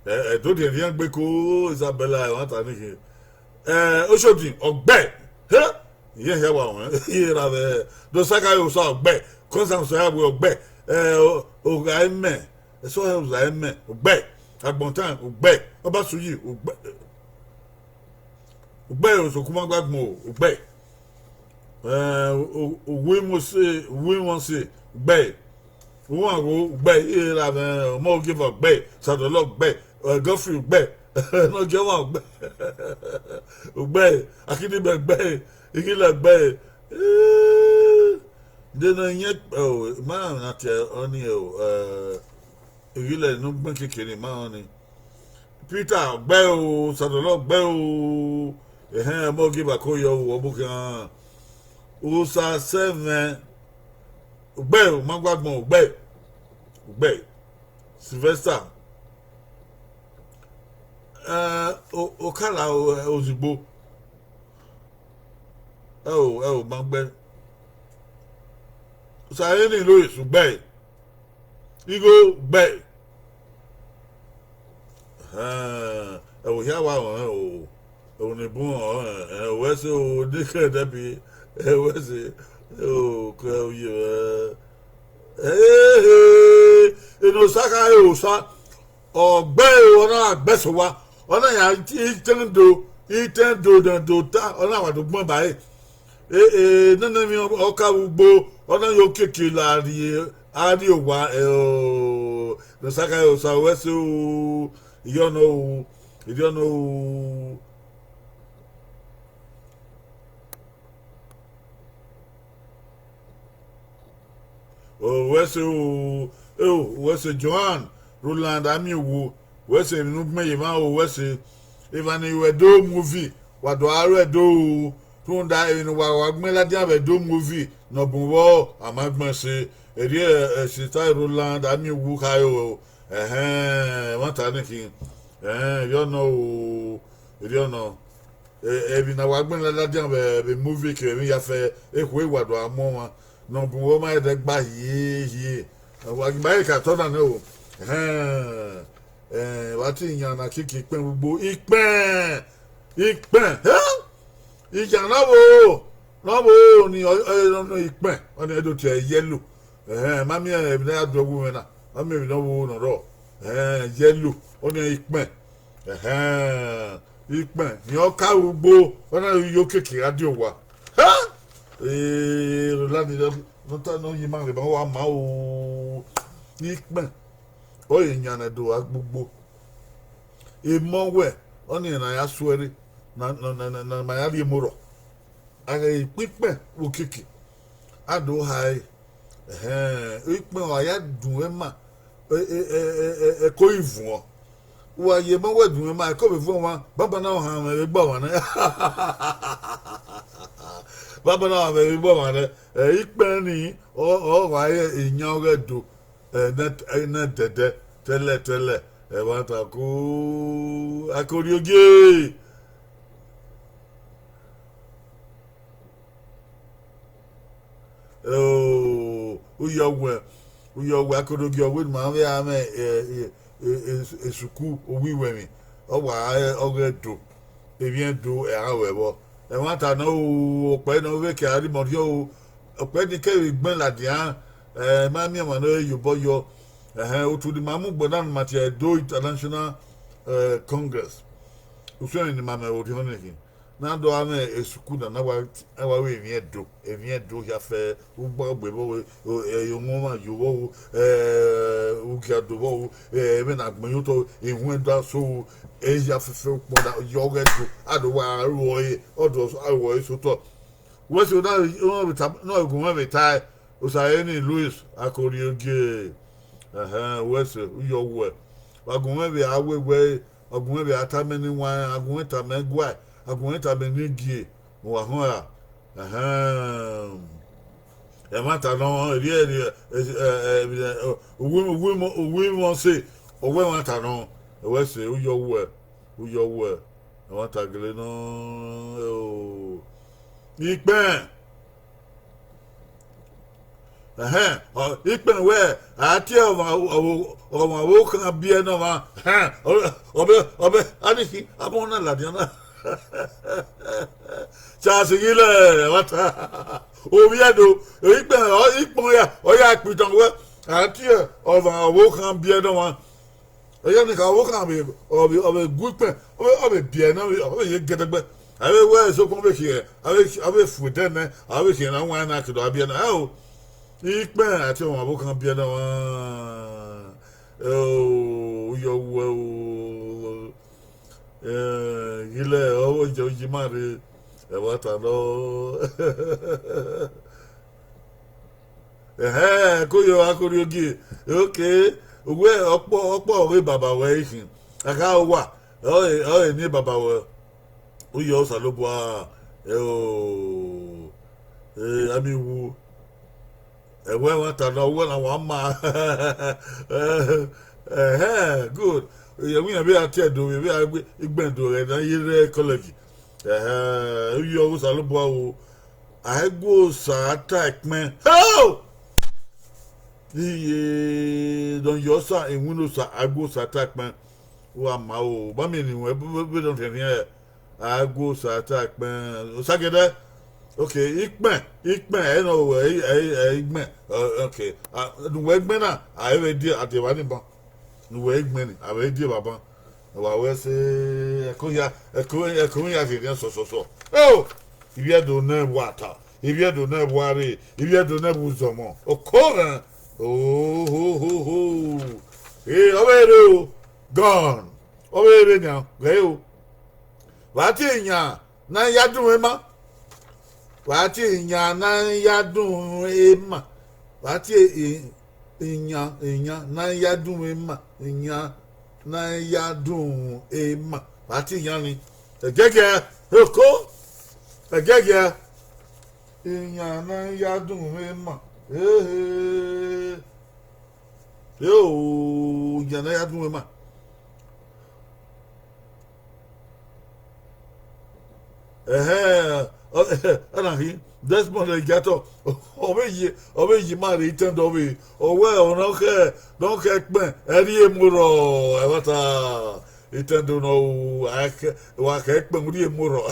Ẹ, ẹ, do diẹn diẹn gbe ko Isabella, ẹmwata ni khin. Ẹ, Oshodi, ọgbẹ. He? Iye hia wa wọn. Iye ra vẹ. Do Saka yo sa ọgbẹ. Kọnsa sọ ya we ọgbẹ. Ẹ, o, o ga imẹ. Eso he uza imẹ. Ọgbẹ. Agbọntan, ọgbẹ. Ọba Suyi, ọgbẹ. Ọgbẹ, Osokuma gbagbọn, ọgbẹ. Eh, o, o, Uwu Imose, Uwu Imose, ọgbẹ. Uwango, ọgbẹ, Iyeravẹ, Ọmọgieva, ọgbẹ, Sadọlọ, ọgbẹ, eh, Godfrey, ọgbẹ, Nọgiọmwa, ọgbẹ, ọgbẹ, Akidimẹ, ọgbẹ, Ighilẹ, ọgbẹ. Eh, de nọ iyẹn, oh, ma na tie ọnii, oh, eh, Ighilẹ ne ọ gbẹn kekere ma ọnii. Peter, ọgbẹ o, Sadọlọ, ọgbẹ o, ẹhẹn, Ọmọgieva, Koyọ, Uwọbokhian, Osa Sẹmwẹ, ọgbẹ o, Magbagbọn, ọgbẹ, ọgbẹ, Sylvester, eh, o, Okara, o, eh, Ozigbo, ẹ o, ẹ o, ma gbẹ. Osa Henry Lois, ọgbẹ. Igho gbe. Ẹhẹn, ẹvbo hia wa rẹn o, ẹvbo ne bun ọnrẹn, ẹhẹn, ẹvbo ẹse o, ne kẹ dẹbi, ẹvbo ẹse o, ke oye mwẹ. Ehe, ene Osa kha re Osa, ọ gbe ẹre, ọ na gbe ẹse owa, ọ na ya itẹn do, itẹn do ne do ta, ọ na wa do gbẹn ba ẹre. E, e, nene emwi ọka vbe ugbo, Ọ na yo keke la rrie, a rrie owa, ẹo, ne Osa kha, Osa wẹ ẹse o, irhiọnọ o, irhiọnọ o. O, wẹ ẹse o, eo, wẹ ẹse Johan Roland Amiowo, wẹ ẹse emwi ne u gbẹn ye emwa o, wẹ ẹse. Evba ne I ru Ẹdo movie, wa do a ru Ẹdo o, rhunmwuda emwi ne uwa wa gbẹn ladian vbe Ẹdo movie ne ọ bun vbọ, a ma gbẹn ẹse. Erriọ, Sister Roland Amiowo khare o, ẹhẹn, ẹmwata ni khin, ẹhẹn, erriọ nọ o, erriọ nọ. Emwi ne a wa gbẹn ladian vbe movie ke emwi ya fẹ ekhue wa do a mu ọmwa, ne ọ bun vbọ ma ẹdẹ gba hie hie. Wa ghi ma ka tọ na nẹ o, ẹhẹn, vbe a te yan na keke ikpẹn vbe ugbo, ikpẹn, ikpẹn, iyan ne ọ vbo, ne ọ vbo ni, ikpẹn, ọnii do tie yellow. Ẹhẹn, ma miẹn emwi ne a ya do ẹwu mwẹ na, ma miẹn emwi ne ọ vbo ne ọ rrọọ. Ẹhẹn, yellow, ọnii ikpẹn. Ẹhẹn, ikpẹn ni ọ ka ru ugbo, ọ na yo keke gha die owa. Roland ne ọ ta ne ọ ye ima rre emwa, wa ma o, ikpẹn, ọ ye yan ne do gha gbe ugbo. Emọ wẹ, ọnii ne a ya suẹrre, ne ma ya rhie emu rrọọ. A ghẹ ikpẹn ikpẹn vbe okiekie, a do ha ẹre. Ẹhẹn, ikpẹn ọ ya dun mwẹ ma, ẹko i vuọn. Uwa ye emọ wẹ dun mwẹ ma, ẹko vbe vuọn mwa, banbanna ọhan mwẹ vbe gbe ọmwa nẹ. Banbanna ọhan mwẹ vbe gbe ọmwa nẹ. Ikpẹn ni, ọ gha re iyan ọghe Ẹdo ne ẹdẹdẹ, tẹlẹ tẹlẹ, ẹmwata ko, a ko rhie ogie. Uyọwẹ, uyọwẹ, a ko rhie ogie, ọ wẹ ne ima vbe a mwẹ esuku owiwẹ emwi, ọ wa re ọghe Ẹdo, emwi Ẹdo ẹre a ru ẹvbọ. Ẹmwata nọ o, okpẹ ne ọ vbe ke a rhie imẹ rhiọ o, okpẹ ni kevbe gbẹn ladian, ẹ ma miẹn ọmwa ne ọ re ye obọ yọ. Ẹhẹn, otu ne ima mu gbe na ne ima tie Ẹdo International Congress, usun emwi ne ima mwẹ vbe orhiọn ni khin, ne a do a mwẹ esuku na ne a wa ru emwi Ẹdo, emwi Ẹdo hia fẹ, ugba gbe vbọ, ẹre ọmwa yo vbọ, ugia do vbọ, ẹmwẹ ne a gbẹn ye otọ, ihuẹn da so, ehia fẹfẹ ukpọn da ye ọghe Ẹdo, a do wa ru ẹre, ọ do a ru ẹre sẹ otọ. Wẹ ẹse, ne ọ gu mwẹ vbe tae, Osaẹni Louis, a ko rhie ogie, ẹhẹn, wẹ ẹse, uyọwẹ, wa gu mwẹ vbe a wẹ wẹ, wa gu mwẹ vbe a tama ne iwaẹn, a gu mwẹ tama ẹguae, a gu mwẹ tama ne igie, wa họn ra, ẹhẹn, ẹmwata nọ, erriẹ, erriẹ, uwu imọse, ọ wẹ ẹmwata nọ, wẹ ẹse, uyọwẹ, uyọwẹ, ẹmwata gele nọ, ikpẹn. Ẹhẹn, ikpẹn wẹ, a tie ọmwa, ọmwa vbe okhan biẹ ne ọmwa, ọbẹ, ọbẹ, a ni khin, a mu na ladian na. Charles Ghilẹ, ẹmwata, ovbi Ẹdo, ikpẹn, ikpẹn ya, ọ ya kpitan wẹ, a tie ọmwa vbe okhan biẹ ne ọmwa. Ọ ya ni kha, ọvbokhan vbe, ọ vbe gu ikpẹn, ọ vbe biẹ ne ọ vbe ye gẹdẹgbẹ. A vbe wẹ sokpan vbe khiẹ, a vbe fu ẹdẹ nẹ, a vbe khiẹ ne a wan na ke do a biẹ na. Ẹo, ikpẹn a tie ọmwa ọvbokhan biẹ ne ọmwa. Ẹo, uyọwẹ o. Ghilẹ, ọ vbe jẹ oyi ima rre, ẹmwata nọ. Ẹhẹn, ko yo, a ko rhie ogie. Okay, uwẹ ọkpọ, ọkpọ ọghe baba wẹ i khin. A kha owa, ọre, ọre eni baba wẹ. Uyọ Osanobua, ẹo, a miẹn wu. Ẹwẹ ẹmwata nọ, uwẹ na wa ma. Ẹhẹn, good. Ẹwẹ iran vbe a tie Ẹdo, vbe a gbe igbẹn do ẹghẹ ne a ye rre college. Ẹhẹn, uyọ Osanobua o. A i gu Osa ta ikpẹn. Heo! Iye, dọn yọ Osa, iwinna Osa, a i gu Osa ta ikpẹn. Uwa ma o, ma miẹn eni ruẹn vbe dọn rhiẹnrhiẹn, a i gu Osa ta ikpẹn. Osagẹdẹ, okay, ikpẹn, ikpẹn, ẹ i nọ, ẹ i, ẹ i, ẹ i gbẹn, okay, ne uwẹ gbẹn na, a i vbe die, a die evba ni ban. Ne uwẹ i gbẹn ni, a vbe die evba ban. Wa wẹ sẹ, ẹko hia, ẹko, ẹko hia rhiẹnrhiẹn sọsọsọ. Eo! Ivbi Ẹdo nẹ wa ta, Ivbi Ẹdo ne vbe rre, ivbi Ẹdo ne vbe uzọmọ. Oko ghẹ. Ohohoho. E, ọ vbe rre o. Gone. Ọ vbe rre nian, ghẹ o. Vbe a tie iyan ne a ya dun mwẹ ma. Vbe a tie iyan ne a ya dun mwẹ ma. Vbe a tie i-, iyan, iyan ne a ya dun mwẹ ma. Iyan ne a ya dun mwẹ ma. Vbe a tie iyan ni. Ẹgẹgiẹ, oko. Ẹgẹgiẹ. Iyan ne a ya dun mwẹ ma. Ehe. Eo, iyan ne a ya dun mwẹ ma. Ẹhẹn, ọ, ẹna khin, Desmond Egiatọ, ọ vbe yi, ọ vbe yi ima rre itẹndẹ ọvbehe, ọ wẹ ọ nọ khẹ, nọ khẹ ẹkpẹn, ẹ rhie emu rrọọ, ẹmwata, itẹndẹ nọ ru, a khẹ, wa khẹ ẹkpẹn, u rhie emu rrọọ.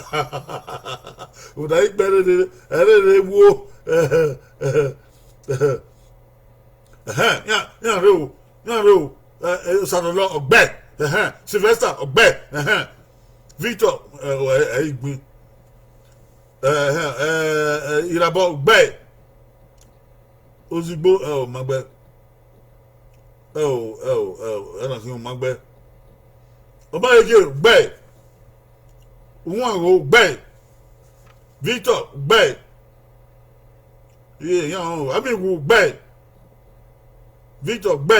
Una ikpẹn rere, ẹ rere wo, ẹhẹn, iran, iran rre o, iran rre o, ẹ, ẹ, Osadolọ, ọ gbe, ẹhẹn, Sylvester, ọ gbe, ẹhẹn, Victor, ẹ, ẹ, ẹ, igbin, ẹhẹn, ẹ, ẹ, Irabọ, ọ gbe, Ozigbo, ẹ, ọ ma gbe, ẹ, o, ẹ, o, ẹ, o, ẹna khin, ọ ma gbe, Ọmaegie, ọ gbe, Uwangho, ọ gbe, Victor, ọ gbe. Iye, iran, Amiwu, ọ gbe, Victor, ọ gbe,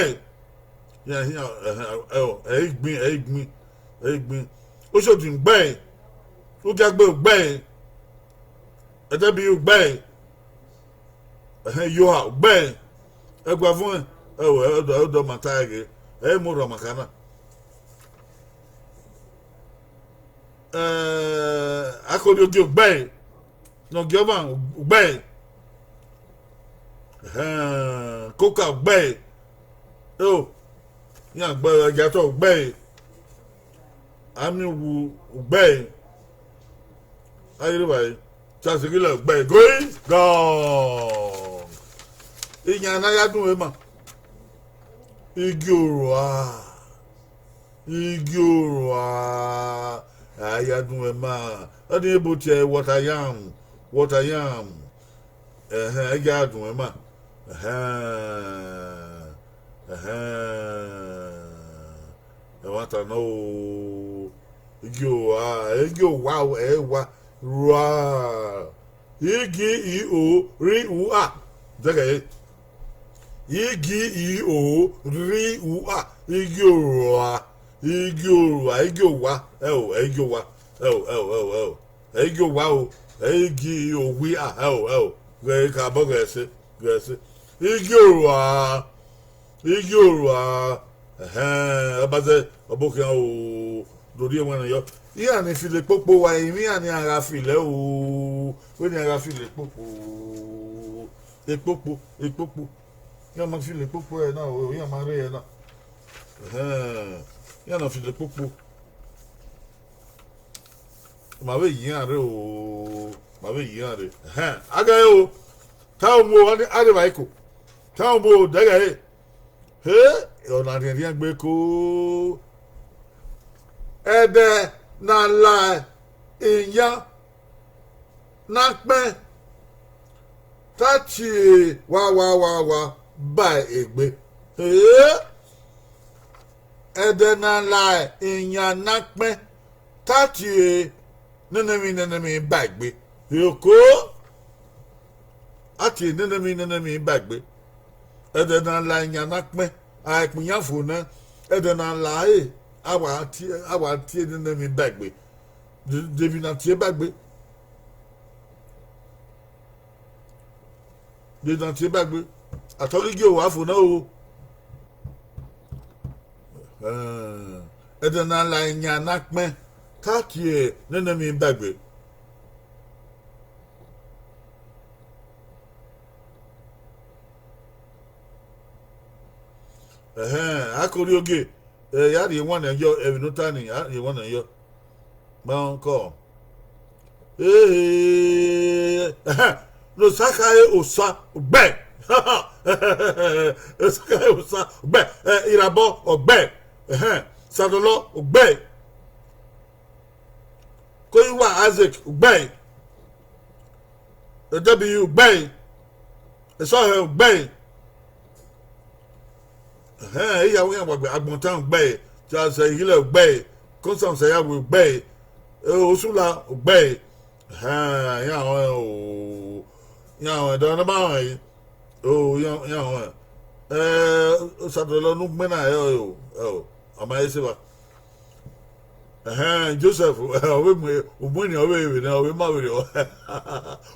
iran, iran, ẹhẹn, ẹ, ẹ, ẹ i gbin, ẹ i gbin, ẹ i gbin, Oshodi, ọ gbe, Ugiagbe, ọ gbe, Ẹdẹbi, ọ gbe, ẹhẹn, Iyoha, ọ gbe, Ẹguavun, ẹ, ẹ, ẹ, ẹ, ma ta ẹre, ẹ i mu rhọ ma kha na. Ẹ, Akoriogie, ọ gbe, Nọgiọmwa, ọ gbe, ẹhẹn, Koka, ọ gbe, eo, iran gbe, Ẹgiatọ, ọ gbe, Amiwu, ọ gbe, Ayerevbare, Charles Ghilẹ, ọ gbe, going gone. Iyan ne a ya dun mwẹ ma, Igiorua. Igiorua, a ya dun mwẹ ma. Ọnii ebo tie ẹre Water Yam, Water Yam. Ẹhẹn, a ya dun mwẹ ma. Ẹhẹn, ẹhẹn. Ẹmwata nọ o. Igiorua, Igiorua, ẹ wa rua. I G I O R U A. Dẹghẹ ẹre. I G I O R U A. Igiorua. Igiorua. Igiowa. Ẹ o, ẹ Igiowa. Ẹ o, ẹ o, ẹ o, ẹ o. Ẹ Igiowa o. Ẹ I G I O R U A. Ẹ o, ẹ o. Ghẹ ka bọ ghẹ ẹse. Ghẹ ẹse. Igiorua. Igiorua. Ẹhẹn, ọ ba zẹ, ọ bọ khian o, do rhie ẹwẹn ne yọ. Iran ni filo ekpokpo, wa emwi iran ni a gha filo o, wẹ ne a gha filo ekpokpo, ekpokpo, ekpokpo. Iran ma filo ekpokpo ẹre na o, iran ma rre ẹre na. Ẹhẹn, iran na filo ekpokpo. Ma vbe yi iran rre o, ma vbe yi iran rre. Ẹhẹn, a ghe o, ta omuo, a rre evba eko. Ta omuo, dẹghẹ ẹre. He, ọna rhiẹnrhiẹn gbe ko. Ẹdẹ ne a la iyan ne a kpẹn, ta tie wa wa wa wa ba egbe. He, ẹdẹ ne a la iyan ne a kpẹn, ta tie nene emwi nene emwi ba egbe. Oko, a tie nene emwi nene emwi ba egbe. Ẹdẹ ne a la iyan ne a kpẹn, a i kpẹn iyan fo nẹ, ẹdẹ ne a la ẹre, a wa tie, a wa tie nene emwi ba egbe. De, de emwi ne a tie ba egbe. De emwi ne a tie ba egbe. A tọ ghi gie owa fo nẹ o. Ẹdẹ ne a la iyan ne a kpẹn, ta tie nene emwi ba egbe. Ẹhẹn, a ko rhie ogie, ẹ, ya rhie wan nẹ yọ, emwi ne u ta ni, a rhie wan nẹ yọ. Ma kọ. Ehe, ẹhẹn, ne Osakhare Osa, ọ gbe. Osakhare Osa, ọ gbe. Ẹ, Irabọ, ọ gbe. Ẹhẹn, Osadolọ, ọ gbe. Koyinwa Isaac, ọ gbe. Edebi ugbẹe, esọhẹ ugbẹe, ẹhẹn, iyawu iran gbagbe, Agbọntan ugbẹe, Charles Ighilẹ ugbẹe, Constance Ayawe ugbẹe, Osula ugbẹe, ẹhẹn, iran rẹn o, iran rẹn, ẹdẹ ne ọ ma rẹn, o, iran rẹn, ẹ, Osadọlọ ne ugbẹn na rẹn o, ẹ o, a ma he se evba. Ẹhẹn, Joseph, ọ vbe mu, u mu eni ọ vbe vbe nẹ, ọ vbe ma vberriọ.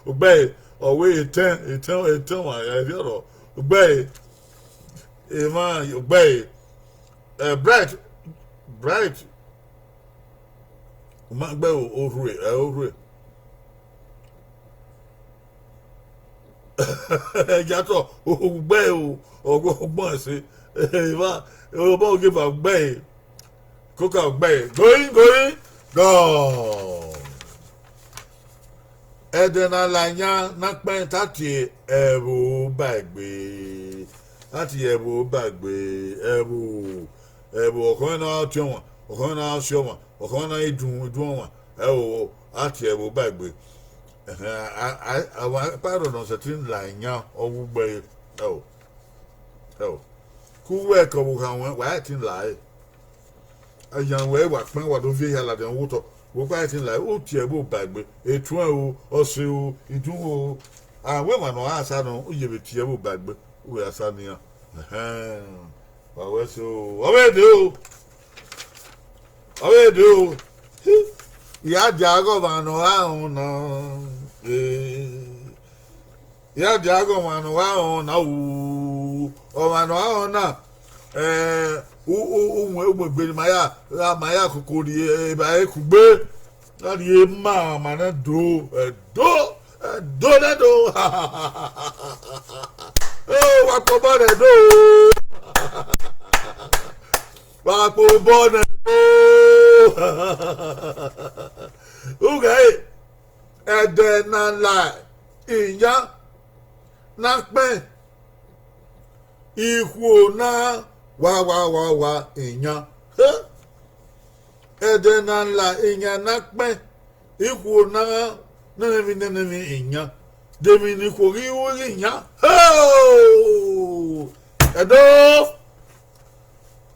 Ugbẹe, ọ wẹ etẹn, etẹn, etẹn ọmwa, ẹvbi ọrọ. Ugbẹe, emwa, ugbẹe, ẹ, Bright, Bright, u ma gbe o, orhue, ẹ, orhue. Ẹgiatọ, ugbẹe o, ọgbọn ẹse, evba, obọ ogieva ugbẹe, koka ugbẹe, going, going, gone. Ẹdẹ ne a la yan ne a kpẹn ta tie ẹvbo ba egbe, a tie ẹvbo ba egbe, ẹvbo, ẹvbo ọkhọnmwẹ ne ọ tiọnmwa, ọkhọnmwẹ ne ọ siọmwa, ọkhọnmwẹ ne ọ idun idun ọmwa, ẹ o, a tie ẹvbo ba egbe. Ẹhẹn, a, a, a, wa kpa rhọnọ sẹtin la yan ọghe ugbẹe, ẹ o, ẹ o. Ke uwẹ ke ọvbokhan ruẹn, wa i tin la ẹre. Ayan ruẹ wa kpẹn, wa do viẹ hia ladian vbe otọ, wẹ ọkpa i tin la ẹre, u tie ẹvbo ba egbe, etuẹn o, ọse o, idun o, a wẹ emwa ne ọ gha sa nọ, u ye vbe tie ẹvbo ba egbe, u gha sa ne iran. Ẹhẹn, wa wẹ so, ọ vbe dee o. Ọ vbe dee o. I ya dia ghe ọmwa ne ọ gha rẹn ọna, eh, I ya dia ghe ọmwa ne ọ gha rẹn ọna o. Ọmwa ne ọ gha rẹn ọna, eh, u, u, u mu, u mu egbe ne ima ya, gha ma ya koko rhie evbare kugbe. A rhie ma, ma nẹ do, ẹdo, ẹdo nẹ do. O, wa kpobọ nẹ do. Wa kpobọ nẹ do. Ughẹ ẹre, ẹdẹ ne a la iyan ne a kpẹn, ikhuo na wa, wa, wa, wa iyan. He! Ẹdẹ ne a la iyan ne a kpẹn, ikhuo na nene emwi, nene emwi iyan. De emwi ne ikhuo ghi ru ghe iyan? He! Ẹdo!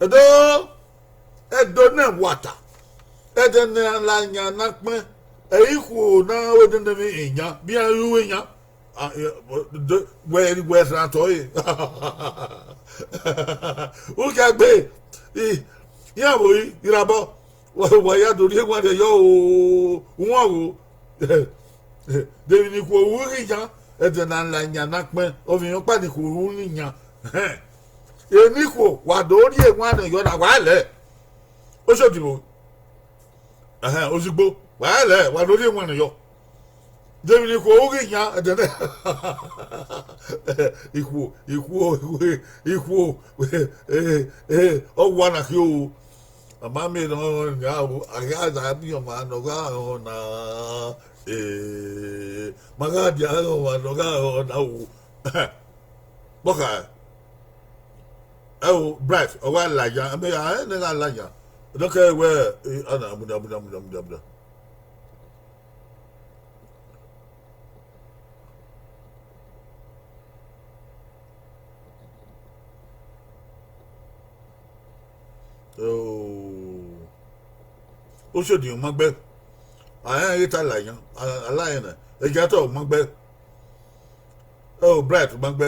Ẹdo! Ẹdo ne wata. Ẹdẹ ne a la iyan ne a kpẹn, ẹ i re ikhuo na wẹ nene emwi iyan, bi iran ru iyan. A, e, de, wẹ, wẹ rhan otọ ẹre. Ukiagbe, i, iran vbe ori, irabọ, wa, wa ya do rhie wanniẹn yọ o, uwan wo. De emwi ne ikhuo ru ghe iyan, ẹdẹ ne a la iyan ne a kpẹn, ọ vbe rẹn ọkpa ne ikhuo ru ne iyan. Eni ikhuo, wa do rhie wanniẹn yọ na, wa lẹ. Oshodibo. Ẹhẹn, ozugbo, wa lẹ, wa do rhie wanniẹn yọ. De emwi ne ikhuo ru ghe iyan, ẹdẹ nẹ. Ikhuo, ikhuo, ikhuo, eh, eh, ọ wa na khin o. A ma miẹn ne ọ rẹn o, a gha da miẹn ọmwa ne ọ gha rẹn ọna, eh, ma gha dia ghe ọmwa ne ọ gha rẹn ọna o. Kpọkha, ẹ o, Bright, ọ wa la iyan, ẹ mẹ ya, ẹ ne gha la iyan. Dọkẹ wẹ, eh, ana, mudia, mudia, mudia, mudia, mudia. Oh. Oshodi, u ma gbe. A rẹn ghi ta la iyan, a, a la rẹn nẹ. Ẹgiatọ, u ma gbe. Ẹ o, Bright, u ma gbe.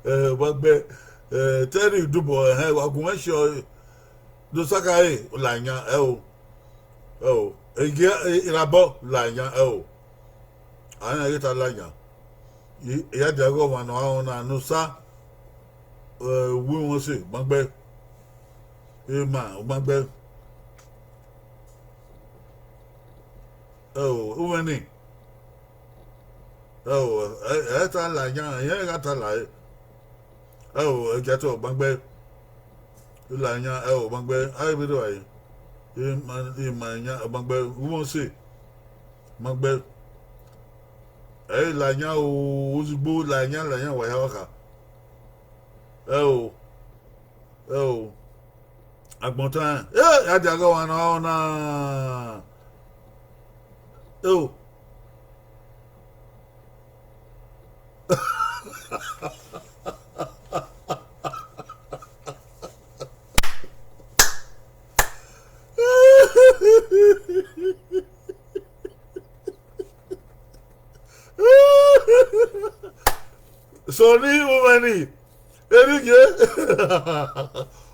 Ẹ, u ma gbe. Ẹ, Terry Dubọ, ẹhẹn, wa gu mwẹ si ọre. Do saka re, la iyan, ẹ o. Ẹ o, Ege, e, Irabọ, la iyan, ẹ o. A rẹn ghi ta la iyan. I, I ya dia ghe ọmwa ne ọ gha rẹn ọna ne Osa, ẹ, Uwu Iwọnse, u ma gbe. Emma, u ma gbe. Ẹ o, u mwẹ ni. Ẹ o, ẹ, ẹ ta la iyan, irẹn gha ta la ẹre. Ẹ o, ẹgiatọ, u ma gbe. La iyan, ẹ o, u ma gbe. A i vbe rre evbare. Emma, Emma iyan, u ma gbe. Uwọnse, u ma gbe. Ẹ i la iyan o, ozugbo la iyan, la iyan, wa ya wa kha. Ẹ o, ẹ o. Agbọn tan, ẹ, a dia ghe ọmwa ne ọ gha rẹn ọna. Oh. Sọnni, umwẹ ni, erriọ ye,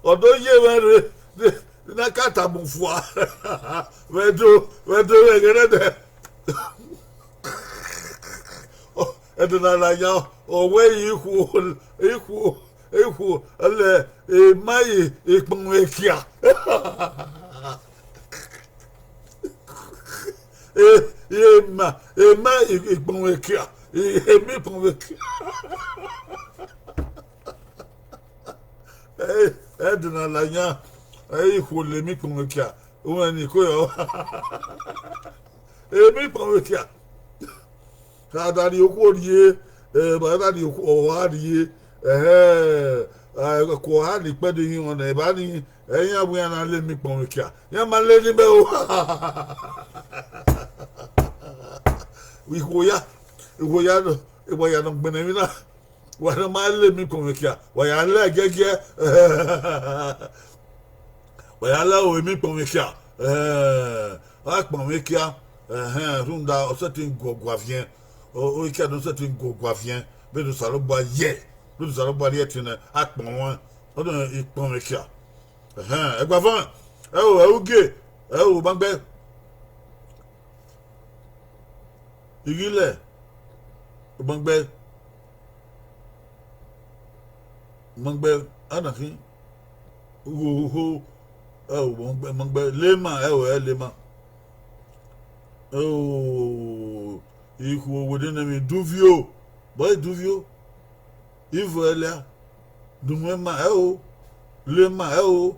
ọ do ye mwẹ rre, ne a ka tama fua, vbe do, vbe do vbe ẹghẹ nẹdẹ. Ẹdẹ na la yan, ọ wẹ ikhuo, ikhuo, ikhuo, lẹ, emai, ikpọnmwẹ kia. E, emai, emai, ikpọnmwẹ kia, emai ikpọnmwẹ kia. Ẹdẹ na la yan, ikhuo lẹ emai ikpọnmwẹ kia, umwẹ ni ko yọ. Emai ikpọnmwẹ kia. A da rhie okhuo rhie, ba da rhie okhuo, ọ gha rhie, ẹhẹ, ku ọ gha rhie ikpẹdẹ ihinmwẹ nẹ, eba ni, ẹ i yan wẹ iran na lẹ emai ikpọnmwẹ kia, iran ma lele imẹ o. Ikhuo ya, ikhuo ya, wa ya nọ gbẹnnẹ emwi na, wa nọ ma lẹ emai ikpọnmwẹ kia, wa ya lẹ giẹgiẹ. Wa ya la ru emai ikpọnmwẹ kia, a kpọnmwẹ kia, ẹhẹn, rhunmwuda ọ sẹtin gu ọguaviẹn, ikia ne ọ sẹtin gu ọguaviẹn, vbene Osanobua ye, vbene Osanobua rhie ẹtin nẹ, a kpọnmwẹ, ọ do ikpọnmwẹ kia. Ẹhẹn, ẹgbavọmwẹ, ẹ o, ẹ ugie, ẹ o, ma gbe, I ghi lẹ, ma gbe, ma gbe, a na khin, gho, gho, ẹ o, ma gbe, ma gbe, lema, ẹ o, ẹ lema, ẹ o, ikhuo wene nẹ emwi duvio, bọ duvio, ivo ẹlẹa, dunmwu ẹma ẹ o, lema ẹ o,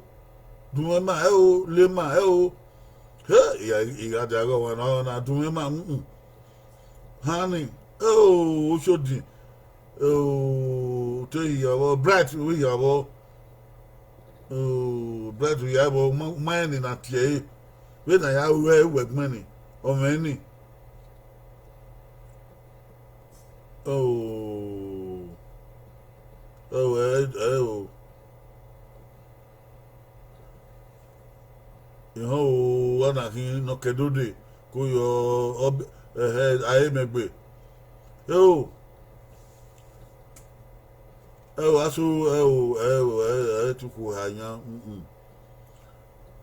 dunmwu ẹma ẹ o, lema ẹ o. He, I gha dia ghe ọmwa ne ọ na dunmwu ẹma, uhun. Hani, ẹ o, Oshodi, ẹ o, te hia vbọ, Bright vbe hia vbọ, ẹ o, Bright vbe hia vbọ, ma, ma rẹn ni na tie ẹre, vbene a ya ru ẹre, uwẹ gbẹn ni, ọ mwẹ ni. Ẹ o, ẹ o, ẹ o, ehọn o, a na khin ne ọ kẹ dode, ko yọ, ọ, ẹhẹ, a he mẹ gbe. Ẹ o, ẹ o, aso, ẹ o, ẹ o, ẹ, ẹ te ikhuo ha yan, uhun.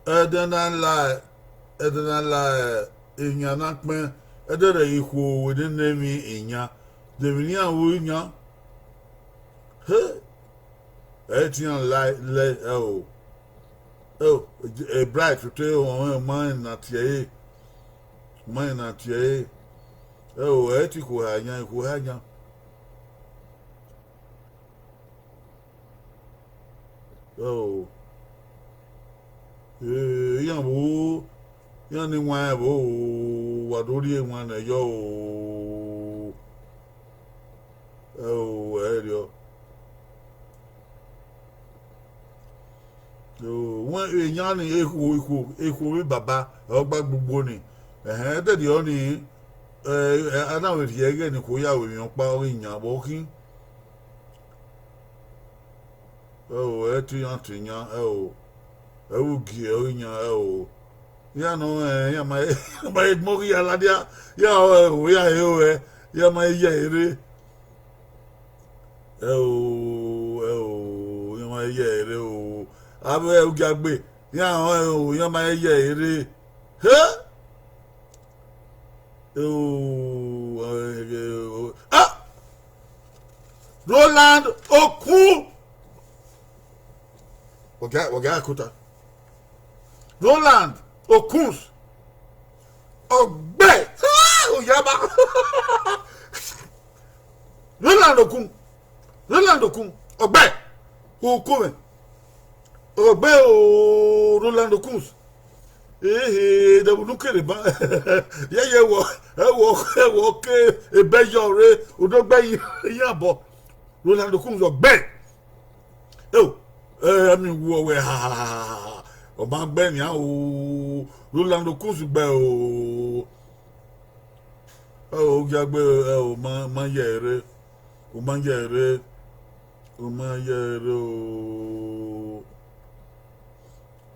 Ẹdẹ na la, ẹdẹ na la, iyan na kpẹn, ẹdẹ rẹ ikhuo wene nẹ emwi iyan, de emwi ne iran ru iyan? He, ẹ i te iran la lẹ, ẹ o, ẹ o, Bright te ọnrẹn ma rẹn na tie ẹre, ma rẹn na tie ẹre, ẹ o, ẹ i te ikhuo ha yan, ikhuo ha yan. Ẹ o, iran vbo, iran ni wan ẹvbo o, wa do rhie wan nẹ yọ o. Ẹ o, ẹrriọ. Wẹ iyan ni, ekhuo, ekhuo, ekhuo vbe baba, ọ gba gbugbo ni. Ẹhẹn, ẹdẹdẹ ọ ni, a na vbe rhie ẹghẹ ne ikhuo ya ru emwi ọkpa, ọ ghi yan vbe ọ khin. Ẹ o, ẹ i te iran te iyan, ẹ o, ẹ vbe ugie ọ ghi yan, ẹ o, iran nọ rẹn, iran ma, iran ma he gbọn ghi ya ladian, iran rẹn o, iran he ruẹ, iran ma he ye ẹre rre. Ẹ o, ẹ o, iran ma he ye ẹre rre o, avbe ugiagbe, iran rẹn o, iran ma he ye ẹre rre. He! Roland Okun, wẹ gha kota. Roland Okuns, ọgbẹ, oyaba. Roland Okun, Roland Okun, ọgbẹ, okun mwẹ, ọgbẹ o, Roland Okuns. Ehe, de vbunu kere ban, yẹyẹ ẹwọ, ẹwọ, ẹwọ ke, ebẹyọ rre, odogbe iyan bọ. Roland Okuns ọgbẹ. Eo, ẹ mi wu ọwẹ ha, ọ ma gbẹ nian o, Roland Okuns gbẹ o. Ọ giagbe, ẹ o, ma, ma ye ẹre, u ma ye ẹre, u ma ye ẹre o.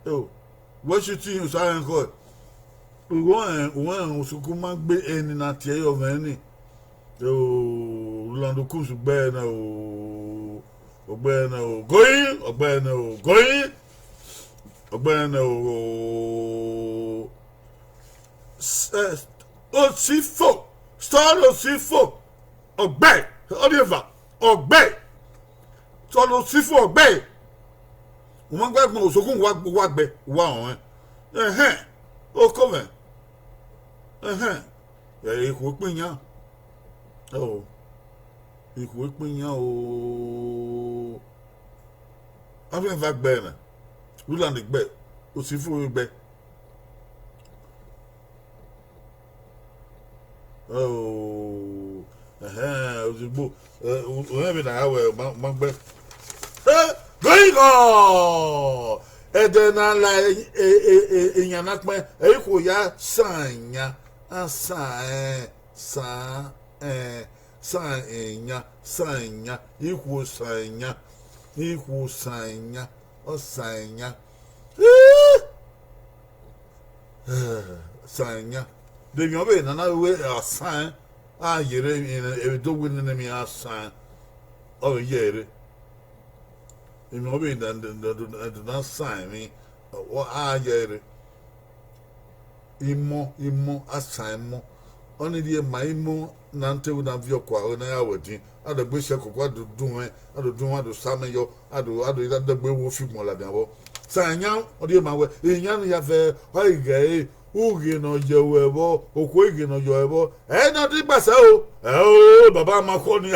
Eo, wẹ si tin osa rẹn khọe, uwẹ rẹn, uwẹ rẹn osuku ma gbe ẹni na tie ẹre ọmwẹ ni. Eo, Orlando Cruz gbe ẹre nẹ o, ọ gbe ẹre nẹ o, going, ọ gbe ẹre nẹ o, going, ọ gbe ẹre nẹ o. S-, eh, Osifo, Sọọlu Osifo, ọ gbe, ọ rri eva, ọ gbe, Sọọlu Osifo, ọ gbe. U ma gba gbọn osuku, wa, wa gbe, wa rọnrẹn. Ẹhẹn, oko mwẹ. Ẹhẹn, ẹ, ikhuo ikpin yan. Ọ, ikhuo ikpin yan o. Avbe eva gbe ẹre na, Rulani gbe, Osifo gbe. Oh, ẹhẹn, ozugbo, eh, u-, u rẹn vbene a ya wẹ ma, ma gbe. Eh, gọigọ! Ẹdẹ ne a la e, e, e, e, iyan na kpẹn, ẹ i khuo ya san iyan, a san ẹn, san ẹn, san iyan, san iyan, ikhuo san iyan, ikhuo san iyan, ọ san iyan. Eh! San iyan. De emwi ọvbehe ne a na ru wẹ a san ẹn, a ye rre emwi ne, emwi do wẹ nene emwi a san ẹn, ọ vbe ye ẹre. Emwi ọvbehe ne, ne, ne, ne, ne a san emwi, ọ, a ye ẹre. Imọ, imọ, a san imọ. Ọnii rhie ma imọ ne a te wẹ ne a viọ kua, ọ na ya ru ẹdin. A do gbe share koko, a do dun mwẹ, a do dun mwẹ, a do sa amẹ yọ, a do, a do, a do gbe wo fi gbọn ladian vbọ. San iyan, ọ rhie ma wẹ, iyan ne ya vẹ, ọ i ghẹ ẹre, ughe ne ọ ye ruẹ vbọ, okhuo ighe ne ọ ye ruẹ vbọ, ẹ i na dẹ igbasẹ o, ẹ o, baba ma khuọ ni.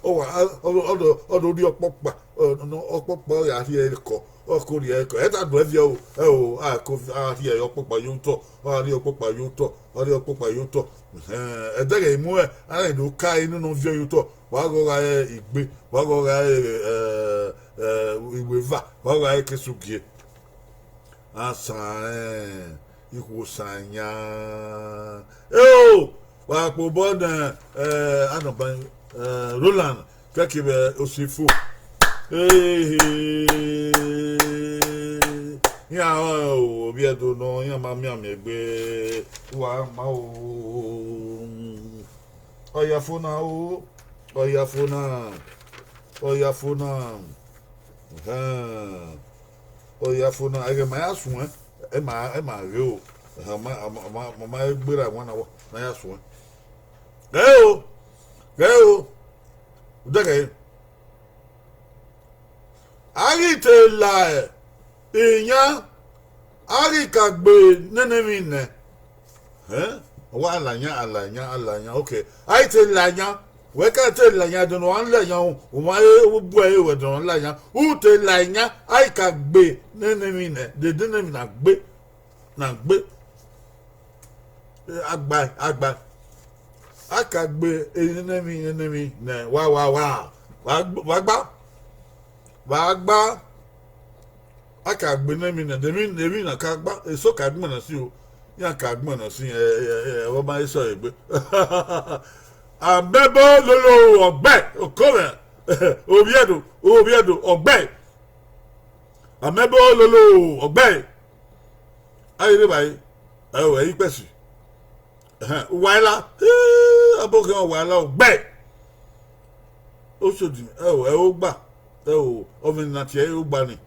Ọ wa, ọ, ọ, ọ do, ọ do rhie ọkpọkpa, ọ, nọ, ọkpọkpa ọ ya rhie ẹre kọ, ọ ko rhie ẹre kọ, ẹ ta do ẹviọ o, ẹ o, a ko, a rhie ọkpọkpa ye otọ, ọ rhie ọkpọkpa ye otọ, ọ rhie ọkpọkpa ye otọ. Ẹhẹn, ẹdẹghẹ I mu ẹ, a na do ka inu ne ọ viọ ye otọ, wa ghe ọ gha re igbe, wa ghe ọ gha re, ẹ, ẹ, iweva, wa ghe ọ gha re kesugie. A san ẹn, ikhuo san iyan. Eo, wa kpe obọ nẹ, ẹ, anọban, ẹ, Roland, kẹkevbe Osifo. Ehe, iran ọrọre o, ovbi Ẹdo nọ, iran ma mianmian egbe, uwa ma o. Ọ ya fo na o, ọ ya fo na, ọ ya fo na. Ẹhẹn. Ọ ya fo na, ẹghẹ ma ya suẹn, ẹ ma, ẹ ma ghe o. Ẹhẹn, ọ ma, ọ ma, ọ ma, ọ ma gberra ẹwaẹn na wa, ne a ya suẹn. Ghẹ o, ghẹ o, u dẹghẹ. A ghi te la iyan, a ghi ka gbe nene emwi nẹ. Ẹn? Wa la iyan, a la iyan, a la iyan. Okay. A i te la iyan. Wẹ ka te la iyan, ẹdẹ ne uwa la iyan, u ma he bu ẹre wẹ ẹdẹ ne uwa la iyan. U te la iyan, a i ka gbe nene emwi nẹ, de nene emwi na gbe, na gbe. Eh, a gba, a gba. A ka gbe nene emwi, nene emwi nẹ, wa, wa, wa. Wa gb-, wa gba. Wa gba. A ka gbe nene emwi nẹ, de emwi, emwi na ka gba, eso ka gbẹnnẹ si o. Iran ka gbẹnnẹ si, ẹ, ẹ, ẹ, ẹ, ọ ma eso egbe. Amẹbo lolo ọgbẹ, oko mwẹ, ovbi Ẹdo, ovbi Ẹdo, ọgbẹ. Amẹbo lolo ọgbẹ. A i rre evbare, ẹ o, ẹ i kpẹsi. Ẹhẹn, uwa i la, hii, abọ khian uwa i la ọgbẹ. Osodi, ẹ o, ẹ o gba, ẹ o, ọvbini na tie ẹre ogba ni.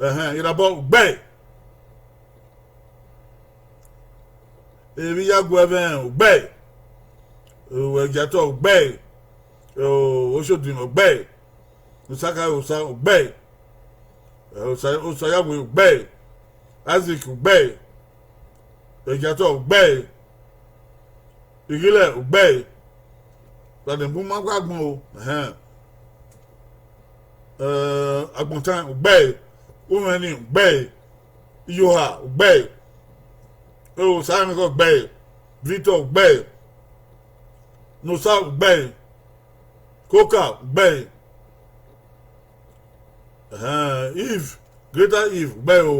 Ẹhẹn, Irabọ ọgbẹ. Emwi ya gu ẹmwẹ ọgbẹ, Ẹgiatọ ọgbẹ, Osodi ọgbẹ, Osakhare Osa ọgbẹ, Osa, Osayawe ọgbẹ, Isaac ọgbẹ, Ẹgiatọ ọgbẹ, Ighilẹ ọgbẹ, Gbadegbọn ma gha gbọn o, ẹhẹn. Eh, Agbọntan ọgbẹ, Umwẹni ọgbẹ, Iyoha ọgbẹ, Osaẹmwẹkọ ọgbẹ, Victor ọgbẹ, Nosa ọgbẹ, Coca ọgbẹ, ẹhẹn, Eve, Greater Eve ọgbẹ o,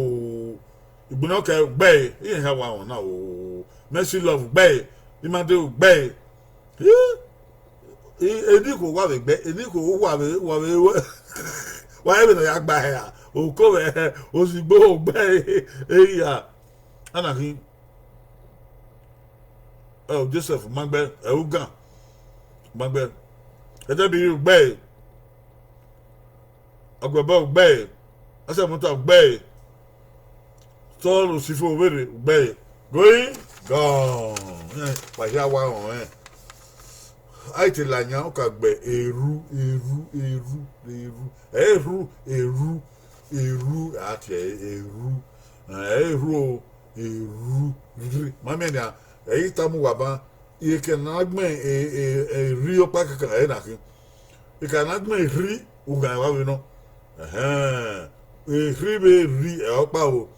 Igbinọkẹ ọgbẹ, iran hia wa wọn na o. Mercy Love, ugbẹe. Imade, ugbẹe. Eni ikhuo wa vbe gbe, eni ikhuo wa vbe, wa vbe, wa vbe vbene ọ ya gba hẹ ra, oko vbe hẹ, osigbo, ugbẹe, eya. Ana khin, ẹ, Joseph, ma gbe, ẹ, Ugan, ma gbe, Ẹdẹbiri, ugbẹe. Agbẹbọ, ugbẹe. Asẹmuta, ugbẹe. Sọl Osifo, vberre, ugbẹe. Going gone. Wa hia wa rọnrẹn. A i te la yan, ọ ka gbe erhu, erhu, erhu, erhu, ẹ i rhu, erhu, erhu, a tie ẹre erhu. Ẹ i rhu o, erhu, rri. Ma miẹn nian, ẹ i tama uwa ban, iyeke ne a na gbẹn erhi ọkpa kankan, ẹre na khin. Eka na gbẹn erhi, ughan wa vbe nọ. Ẹhẹn, erhi vbe rri, ẹ ọkpa o.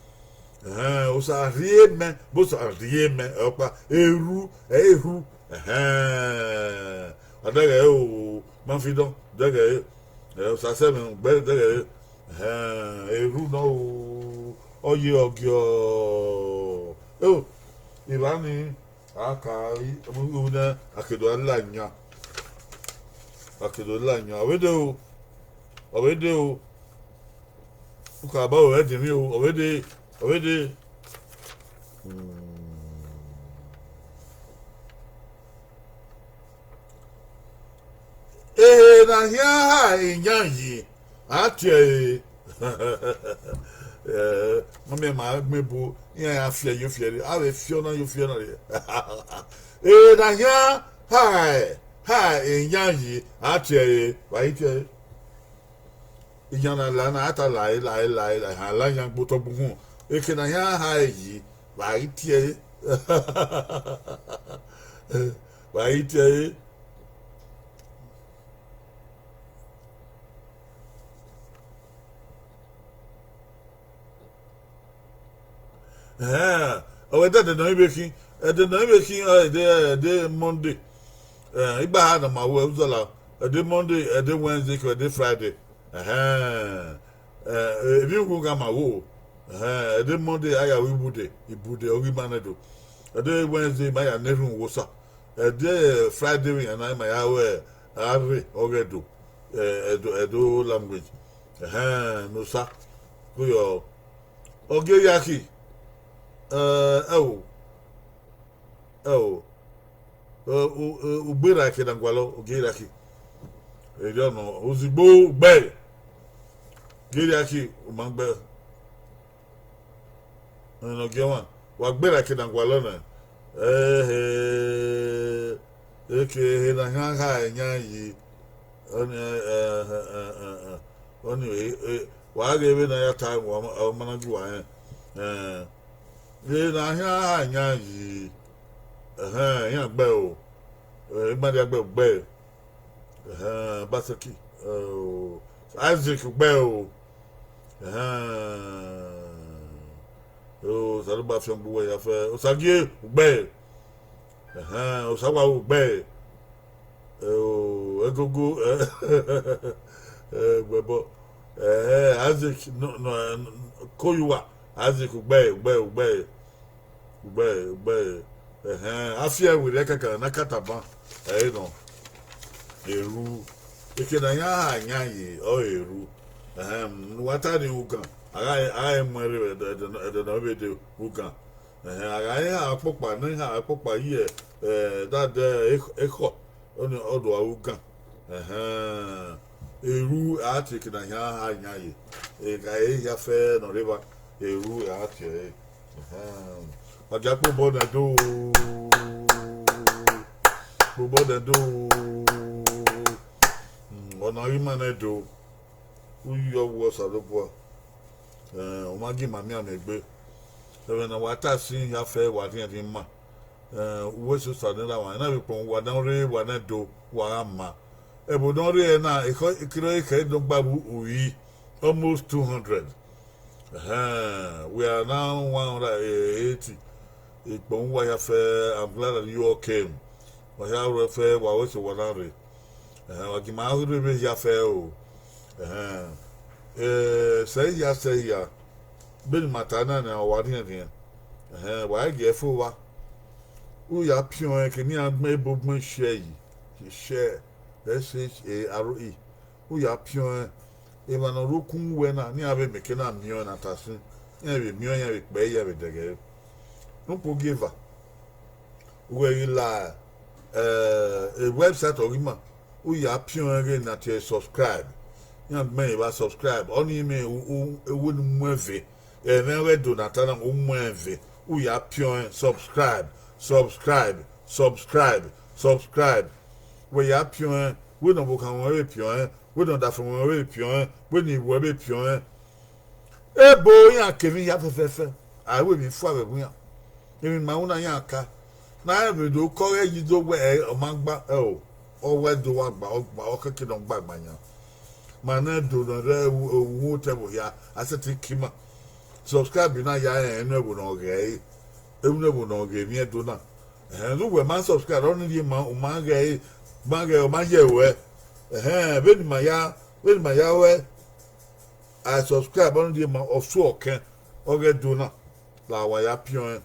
Ẹhẹn, Osa rhie mẹ, vbe Osa rhie mẹ, ẹ ọkpa. Erhu, ẹ i rhu. Ẹhẹn, a dẹghẹ o, ma fi dọn, dẹghẹ, ẹ, Osa sẹ mwẹ, ugbẹe, dẹghẹ, ẹhẹn, erhu nọ o, ọ ye ọgiọ. Eo, evba ni, a ka, ne a ke do la yan, a ke do la yan, ọ vbe dee o, ọ vbe dee o, u ka ba ru ẹdẹ emwi o, ọ vbe dee, ọ vbe dee. Ehe ne a khian ha eyan yi, a tie ẹre. Ẹ, ma miẹn ma gbẹn ebo, iran ya fiẹ yo fiẹ rre, a vbe fiọ na yo fiẹ na rre. Ehe ne a khian ha, ha eyan yi, a tie ẹre, wa i tie ẹre. Iyan na la na, a ta la ẹre, la ẹre, la ẹre, la ẹre, a la iyan gbe otọ gbe uhunmwu. Eke ne a khian ha ẹre yi, wa i tie ẹre. Wa i tie ẹre. Ẹhẹn, ọ wẹ ẹdẹ ne ọ i vbe khin, ẹdẹ ne ọ i vbe khin, ọ, ẹdẹ, ẹdẹ Monday. Ẹ, igbaha na ma ru uzọla, ẹdẹ Monday, ẹdẹ Wednesday, kevbe ẹdẹ Friday. Ẹhẹn, ẹ, emwi ughughan ma ru o. Ẹhẹn, ẹdẹ Monday, a ya ru ibude, ibude, ọ ghi ma nẹ do. Ẹdẹ Wednesday, ma ya na erhunmwu Osa. Ẹdẹ Friday vbe iran na, ma ya ru arre ọghe Ẹdo, ẹ, Ẹdo, Ẹdo language. Ẹhẹn, ne Osa, ko yọ. Ọ gie ya khi, ẹ, ẹo, ẹo, ẹ, u, ẹ, ugberra eke ne a gualọ, ọ gie ya khi. Erriọ nọ, ozigbo ugbẹe, gie ya khi, u ma gbe. Ọnii ne ọ gie ọmwa, wa gberra eke ne a gualọ nẹ. Ẹhe, eke ehe ne a khian ha eyan yi, ọnii, ẹ, ẹ, ẹ, ẹ, ẹ, ọnii, ẹ, ẹ, wa ghe vbene a ya ta, wa ma, ọ ma na gie uwa rẹn. Ẹ, ehe ne a khian ha eyan yi, ẹhẹn, iran gbe o, ẹ, ima dia gbe gbe. Ẹhẹn, Obaseki, o, Isaac, ugbẹe o. Ẹhẹn, o, Osanobua fian gbe uwẹ ya fẹ, Osagie, ugbẹe. Ẹhẹn, Osawaru, ugbẹe. O, Egogo, ẹ, ẹ, gbẹbọ. Ẹhẹn, Isaac, no, no, ẹ, Koyuwa, Isaac, ugbẹe, ugbẹe, ugbẹe. Ugbẹe, ugbẹe, ẹhẹn, a fiẹ werriẹ kankan ne a ka tama, ẹre nọ, erhu, eke ne a khian ha eyan yi, ọ erhu, ẹhẹn, ne uwa ta ni ugan, a gha, a gha mu ẹre vbe ẹdẹ, ẹdẹ, ẹdẹ ne ọ vbe de ugan, ẹhẹn, a gha i ha ọkpọkpa, ne I ha ọkpọkpa ye, ẹ, dadẹ ekhọ, ọnii ọ do ru ugan, ẹhẹn, erhu a tie eke ne a khian ha eyan yi, eka hia fẹ ne ọ rre evba, erhu a tie ẹre, ẹhẹn, wa gia kpe obọ nẹ do, kpe obọ nẹ do, ọna ghi ma nẹ do, u yọ vbe Osanobua, ẹ, u ma gie ima mianmian egbe, ẹmwẹ ne wa ta sin hia fẹ wa rhiẹnrhiẹn ima. Uwẹ sosa ne erha mwa, ena vbe kpọnmwẹ uwa ne ọ rre, wa nẹ do, wa gha ma. Ẹvbo ne ọ rre na, ekhọe, ekirọ ekhọe nọgba vbe uri, almost two hundred. Ẹhẹn, we are now one hundred eighty. Ekpọnmwẹ uwa hia fẹ, I'm glad that you all came. Wa hia rre fẹ, wa wẹ sẹ wa na rre. Ẹhẹn, wa gie ima rre vbe hia fẹ o. Ẹhẹn, sẹ hia, sẹ hia. Vbene ima ta na nian, wa rhiẹnrhiẹn. Ẹhẹn, wa i gie ẹre fo vba. U ya piọn ẹn ke ne iran gbẹn ebo gbẹn share yi, share, S H A R E. U ya piọn ẹn, emwa ne ọ rre ukun wẹ na, ne iran vbe miẹn eke na miẹn ọẹn ne a ta sin, iran vbe miẹn ọẹn, iran vbe kpẹẹ, iran vbe dẹghe ẹre. Ne ukpo gie eva, uwẹ ghi la, eh, website ọ ghi ma, u ya piọn ẹn ghe ne a tie subscribe. Iran gbẹn evba subscribe, ọnii mẹ u, u, uwu ne u mu ẹn ve. Ẹmwẹ ọghe Ẹdo na ta na, u mu ẹn ve, u ya piọn ẹn, subscribe, subscribe, subscribe, subscribe. Wẹ ya piọn ẹn, wẹ ne ọvbokhan ruẹ vbe piọn ẹn, wẹ ne ọdafẹn ruẹ vbe piọn ẹn, wẹ ne iwẹ vbe piọn ẹn. Ebo iran kevbe hia fẹfẹfẹ, a ru emwi fua vbe ẹvbo iran. Emwi ma ru na iran ka. Ne a rẹn vbe do kọ ọghe yi do wẹ ẹ, ọ ma gba, ẹ o, ọ wẹ do wa gba, ọ gba, ọ kẹkẹ ne ọ gba gba yan. Ma nẹ Ẹdo ne ọ rre u-, u-, otọ ẹvbo hia, a sẹtin ke ima. Subscribe na ya rẹn ẹmwẹ ẹvbo ne ọ ghẹ ẹre, ẹmwẹ ẹvbo ne ọ ghẹ emwi Ẹdo na. Ẹhẹn, ne uwẹ ma subscribe, ọ ni rhie ma, u ma ghẹ ẹre, ma ghẹ, ọ ma yẹ ruẹ. Ẹhẹn, vbene ima ya, vbene ima ya ruẹ, a subscribe, ọ ni rhie ma, ọ suọ kẹn, ọghe Ẹdo na, la wa ya piọn ẹn.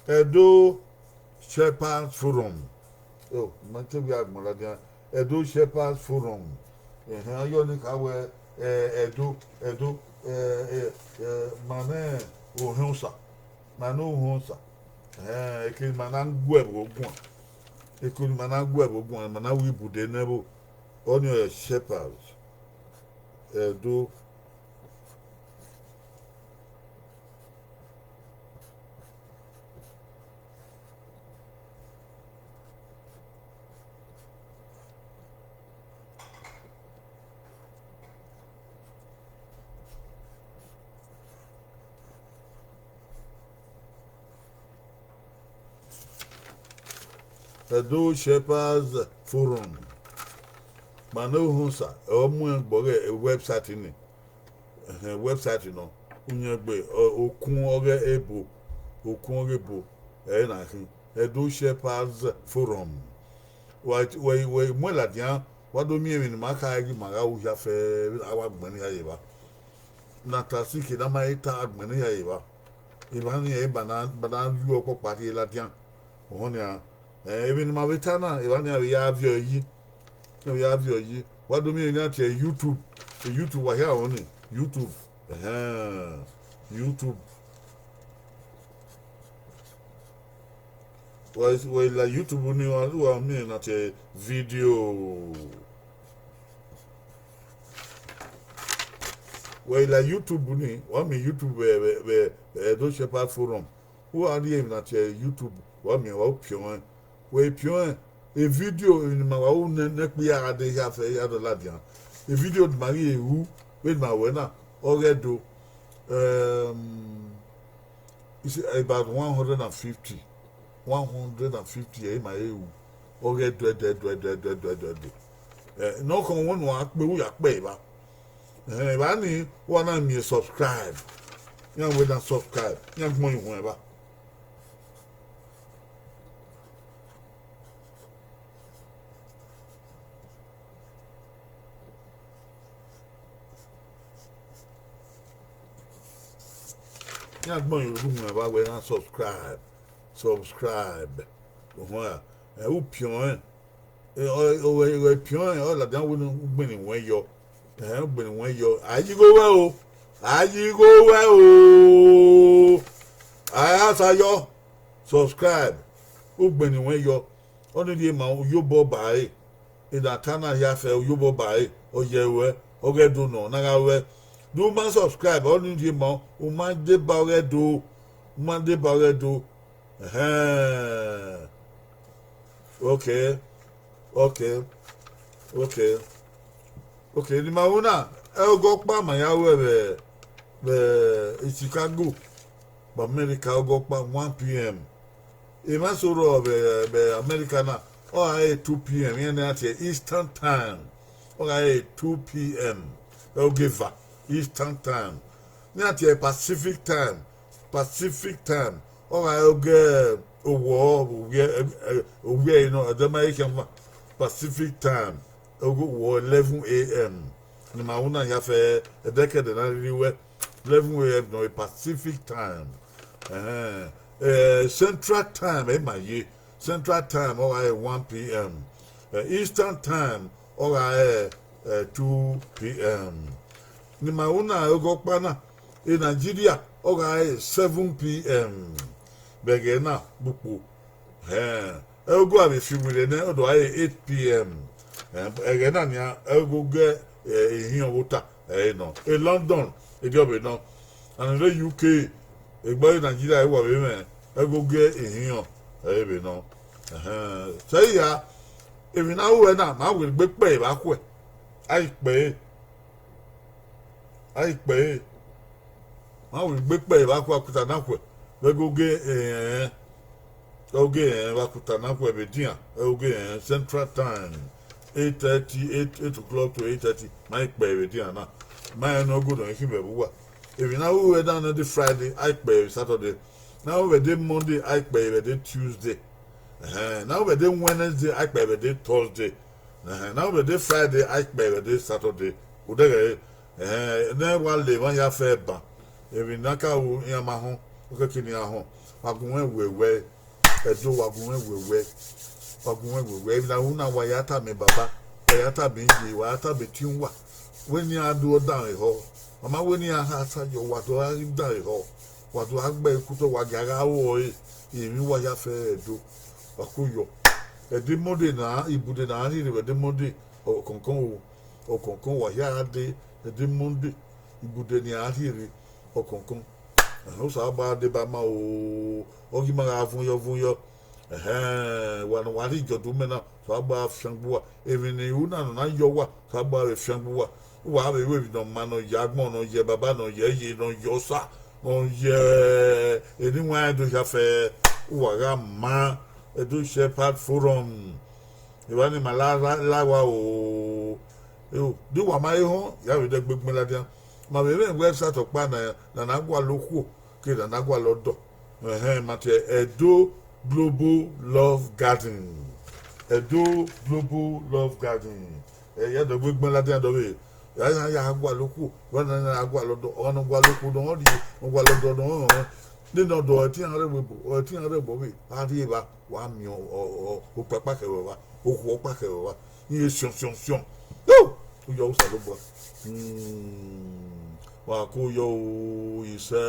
Ẹdo Shepherds Forum. Oh, ma te vbe agbọn ladian. Ẹdo Shepherds Forum. Ẹhẹn, ayọ ni kha wẹ, eh, Ẹdo, Ẹdo, eh, eh, eh, ma nẹ Ohẹn Osa. Ma nẹ Ohẹn Osa. Ẹhẹn, eke ma na gu ẹvbo guan. Eke ma na gu ẹvbo guan, ma na ru ibude nẹ ẹvbo. Ọnii ọre Shepherds. Ẹdo. Ẹdo Shepherds Forum. Ma nẹ Ohẹn Osa, ọ mu ẹn gbe ọghe website ni. Ẹhẹn, website nọ, u yẹn gbe, ọ, okun ọghe ebo, okun ọghe ebo, ẹ i na khin, Ẹdo Shepherds Forum. Wa, wẹ, wẹ mu ẹn ladian, wa do miẹn emwi ne ima kha ghi ma gha ru hia fẹ, a wa gbẹn ne hia ye evba. Ne a ta si ke ne a ma he ta, a gbẹn ne hia ye evba. Evba ni, ẹ i ba na, ba na yu ọkpọkpa rhie ladian. Ohọn nian, eh, emwi ne ima vbe ta na, evba nian vbe ya viọ yi. Iran vbe ya viọ yi. Wa do miẹn ne a tie YouTube. YouTube wa hia rẹn ni. YouTube. Ẹhẹn. YouTube. Wa, wa la YouTube ni, wa, wa miẹn ne a tie video. Wa la YouTube ni, wa miẹn YouTube vbe, vbe, vbe Ẹdo Shepherds Forum. U gha rhie emwi na tie YouTube, wa miẹn, wa piọn ẹn. Wẹ i piọn ẹn, e video ne ima wa ru nẹ, nẹkpa a gha de hia fẹ, ya do ladian. E video ne ima ghi ru, vbene ima ruẹ na, ọghe Ẹdo, um, it's about one hundred and fifty. One hundred and fifty ẹ i ma he ru. Ọghe Ẹdo, Ẹdo, Ẹdo. Eh, ne ọ khọn wẹ ne uwa kpe, u ya kpe evba. Eh, evba ni, wa na miẹn subscribe. Iran wẹ na subscribe, iran gbẹn ihuẹn evba. Iran gbẹn ihuẹn evba wẹ na subscribe, subscribe. Ohọn, ẹ, u piọn ẹn. Ẹ, ọ, ọ, ọ, ọ piọn ẹn, ọ ladian wẹ ne u gbẹn ihuẹn yọ. Ẹhẹn, u gbẹn ihuẹn yọ. A yi igho ruẹ o. A yi igho ruẹ o. A ya sa yọ. Subscribe. U gbẹn ihuẹn yọ. Ọ ni rhie ma, u yobọ ba ẹre. Ena ta na hia fẹ, u yobọ ba ẹre. Ọ ye ruẹ, ọghe Ẹdo nọ, na gha ruẹ. Do ma subscribe, ọ ni rhie ma, u ma deba ọghe Ẹdo. U ma deba ọghe Ẹdo. Ẹhẹn. Okay. Okay. Okay. Okay, ne ima ru na, ẹ, ọghe ọkpa ma ya ruẹ vbe, vbe Chicago, vbe America, ọghe ọkpa one p.m. Emwa eso rrọọ vbe, vbe America na, ọ gha re two p.m., iran na tie Eastern Time, ọ gha re two p.m., ogieva, Eastern Time. Ne iran tie Pacific Time, Pacific Time, ọ gha re ogie owọ, owie, eh, eh, owie ẹre nọ, ẹdẹ ma i khian fan. Pacific Time, ogie owọ eleven a.m. Ne ima ru na hia fẹ, ẹdẹkẹdẹ na rhirhi wẹ, eleven a.m. nọ, Pacific Time. Ẹhẹn. Eh, Central Time, ẹ i ma ye. Central Time ọ gha re one p.m. Eh, Eastern Time ọ gha re, eh, two p.m. Ne ima ru na, ẹghẹ ọkpa na, e Nigeria ọ gha re seven p.m. Vbe ẹghẹ na kpokpo, ẹn, ẹgogo a vbe fi werriẹ nẹ, ọ do gha re eight p.m. Ẹn, ẹghẹ na nian, ẹgogo, eh, ihiọn vbe ota ẹre nọ. E London, erriọ vbe nọ. And rre U K, egbe ọre Nigeria, wa vbe mwẹ, ẹgogo ihiọn ẹre vbe nọ. Ẹhẹn, sẹ hia, emwi ne a ru ẹre na, ma wẹ egbe kpẹre vbe akhuẹ, a i kpẹre, a i kpẹre. Ma wẹ egbe kpẹre vbe akhuẹ, akuta na khuẹ vbe ẹgogo ẹrẹnrẹn, ẹgogo ẹrẹnrẹn vbe akuta na khuẹ vbe edian, ẹgogo ẹrẹnrẹn Central Time, eight thirty, eight, eight o'clock to eight thirty, ma i kpẹre vbe edian na. Ma rẹn ne ọ ghodọ khin vbe uwa. Emwi ne a ru ẹre na, ne ọ de Friday, a i kpẹre vbe Saturday. Ne a ru vbe ẹdẹ Monday, a i kpẹre vbe ẹdẹ Tuesday. Ẹhẹn, ne a ru vbe ẹdẹ Wednesday, a i kpẹre vbe ẹdẹ Thursday. Ẹhẹn, ne a ru vbe ẹdẹ Friday, a i kpẹre vbe ẹdẹ Saturday. Odẹghẹ, ẹhẹn, ne wa le emwa hia fẹ ban. Emwi ne a ka ru, iran ma họn, okeke ne iran họn. Wa gu mwẹ wẹwẹ, Ẹdo, wa gu mwẹ wẹwẹ, wa gu mwẹ wẹwẹ. Emwi ne a ru na, wa ya tama baba, wa ya tama iye, wa ya tama etiọnwa. Wẹ ne iran do danmwehọ, ọ ma wẹ ne iran ha asayọ, wa do gha ghi danmwehọ, wa do gha gbe ẹre kutọ, wa gia gha ru ẹre. Emwi uwa hia fẹ Ẹdo, wa kue yọ. Ẹdẹ Monday na, ibude ne a rhie rre vbe ẹdẹ Monday, ọkọnkọn o, ọkọnkọn wa hia gha dee, ẹdẹ Monday, ibude ne a rhie rre, ọkọnkọn. Ẹhẹn, Osanobua deba ma o, ọ ghi ma gha vuọn yọ, vuọn yọ. Ẹhẹn, wa ne wa rhie ijọdu mẹ na, Osanobua fiangbe uwa. Emwi ne I ru na ne ọ na yọ uwa, Osanobua vbe fiangbe uwa. Uwa vbe ru emwi ne ọ maa, ne ọ ye agbọn, ne ọ ye baba, ne ọ ye iye, ne ọ ye osa, ne ọ ye eniwanrẹn do hia fẹ, uwa gha maa. Edo Shepherd Forum, evba ne ima la, la, la wa o. Eo, de uwa ma he họn, ya vbe dẹgbe gbẹn ladian. Ma vbe mwẹ website ọkpa na, ne a na gualọ okhuo, ke ne a na gualọ dọ. Ẹhẹn, ma tie Edo Global Love Garden. Edo Global Love Garden. Ẹ ya dẹgbe gbẹn ladian dọ vbe, ya, ya, ya gualọ okhuo, wa na, na gualọ dọ, ọ ne gualọ okhuo dọ, ọ rhie, ọ gualọ dọ, dọ, ọ, ọ, nene ọdọ, ẹtin iran rre vbe ebo, ẹtin iran rre obọ vbe, a rhie evba, wa miẹn ọ, ọ, ọ, okpakpa khẹ vbe evba, okhuo ọkpa khẹ vbe evba, iran siọn, siọn, siọn. Yo! Uyọ Osanobua. Hmm. Wa kue yọ o, isẹ.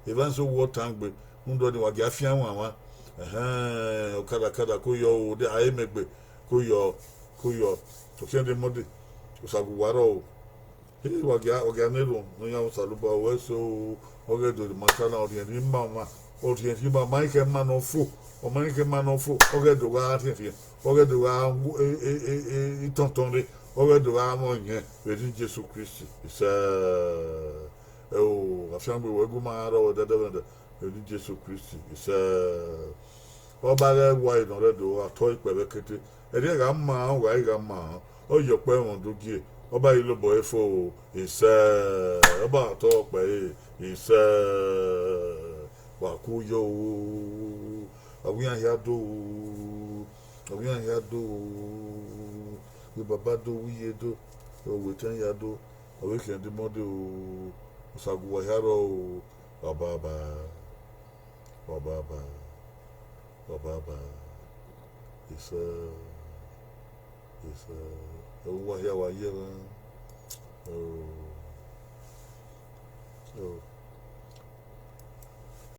Evba eso wọ tan gbe, rhunmwuda ọnii wa gia fian wanwan. Ẹhẹn, ọkada, ọkada, kue yọ o, de a he mẹ gbe, kue yọ, kue yọ. Ọtiẹn de Monday, Osagu wa rrọọ o. Ee, wa gia, wa gia ne erhuọn, ne ọ yan Osanobua, wẹ so, ọ ghẹ do ma ta na, ọ rhiẹnrhiẹn ima ọmwa, ọ rhiẹnrhiẹn ima, ọ ma i khẹ ima ne ọ fo, ọ ma i khẹ ima ne ọ fo, ọ ghẹ do gha rhiẹnrhiẹn, ọ ghẹ do gha wu, e, e, e, e, itọntọn rre, ọ ghẹ do gha mwẹ ọyẹn vbe eni Jesu Kristi. Isẹ, ẹ o, afiangbe wẹ gu ma rrọọ ẹdẹdẹmwẹdẹ vbe eni Jesu Kristi. Isẹ, ọ ba ghẹ wa enọ rẹ do, a tọ ikpẹ vbe kete, ẹrriẹ gha ma, ọ gha i gha ma, ọ ye ọkpẹ ẹmwẹ do gie, ọ ba i lobọ ẹre fo, isẹ, ọ ba tọ ọkpẹ ẹre, isẹ, wa kue yọ o, a wẹ iran hia do o, a wẹ iran hia do o, wẹ baba do, wẹ iye do, wẹ etẹn hia do, ọ vbe khian de Monday o, Osagu wa hia rrọọ o, wa baba, wa baba, wa baba, isẹ, isẹ, ẹ, uwa hia wa ye ẹmwẹ, o, o.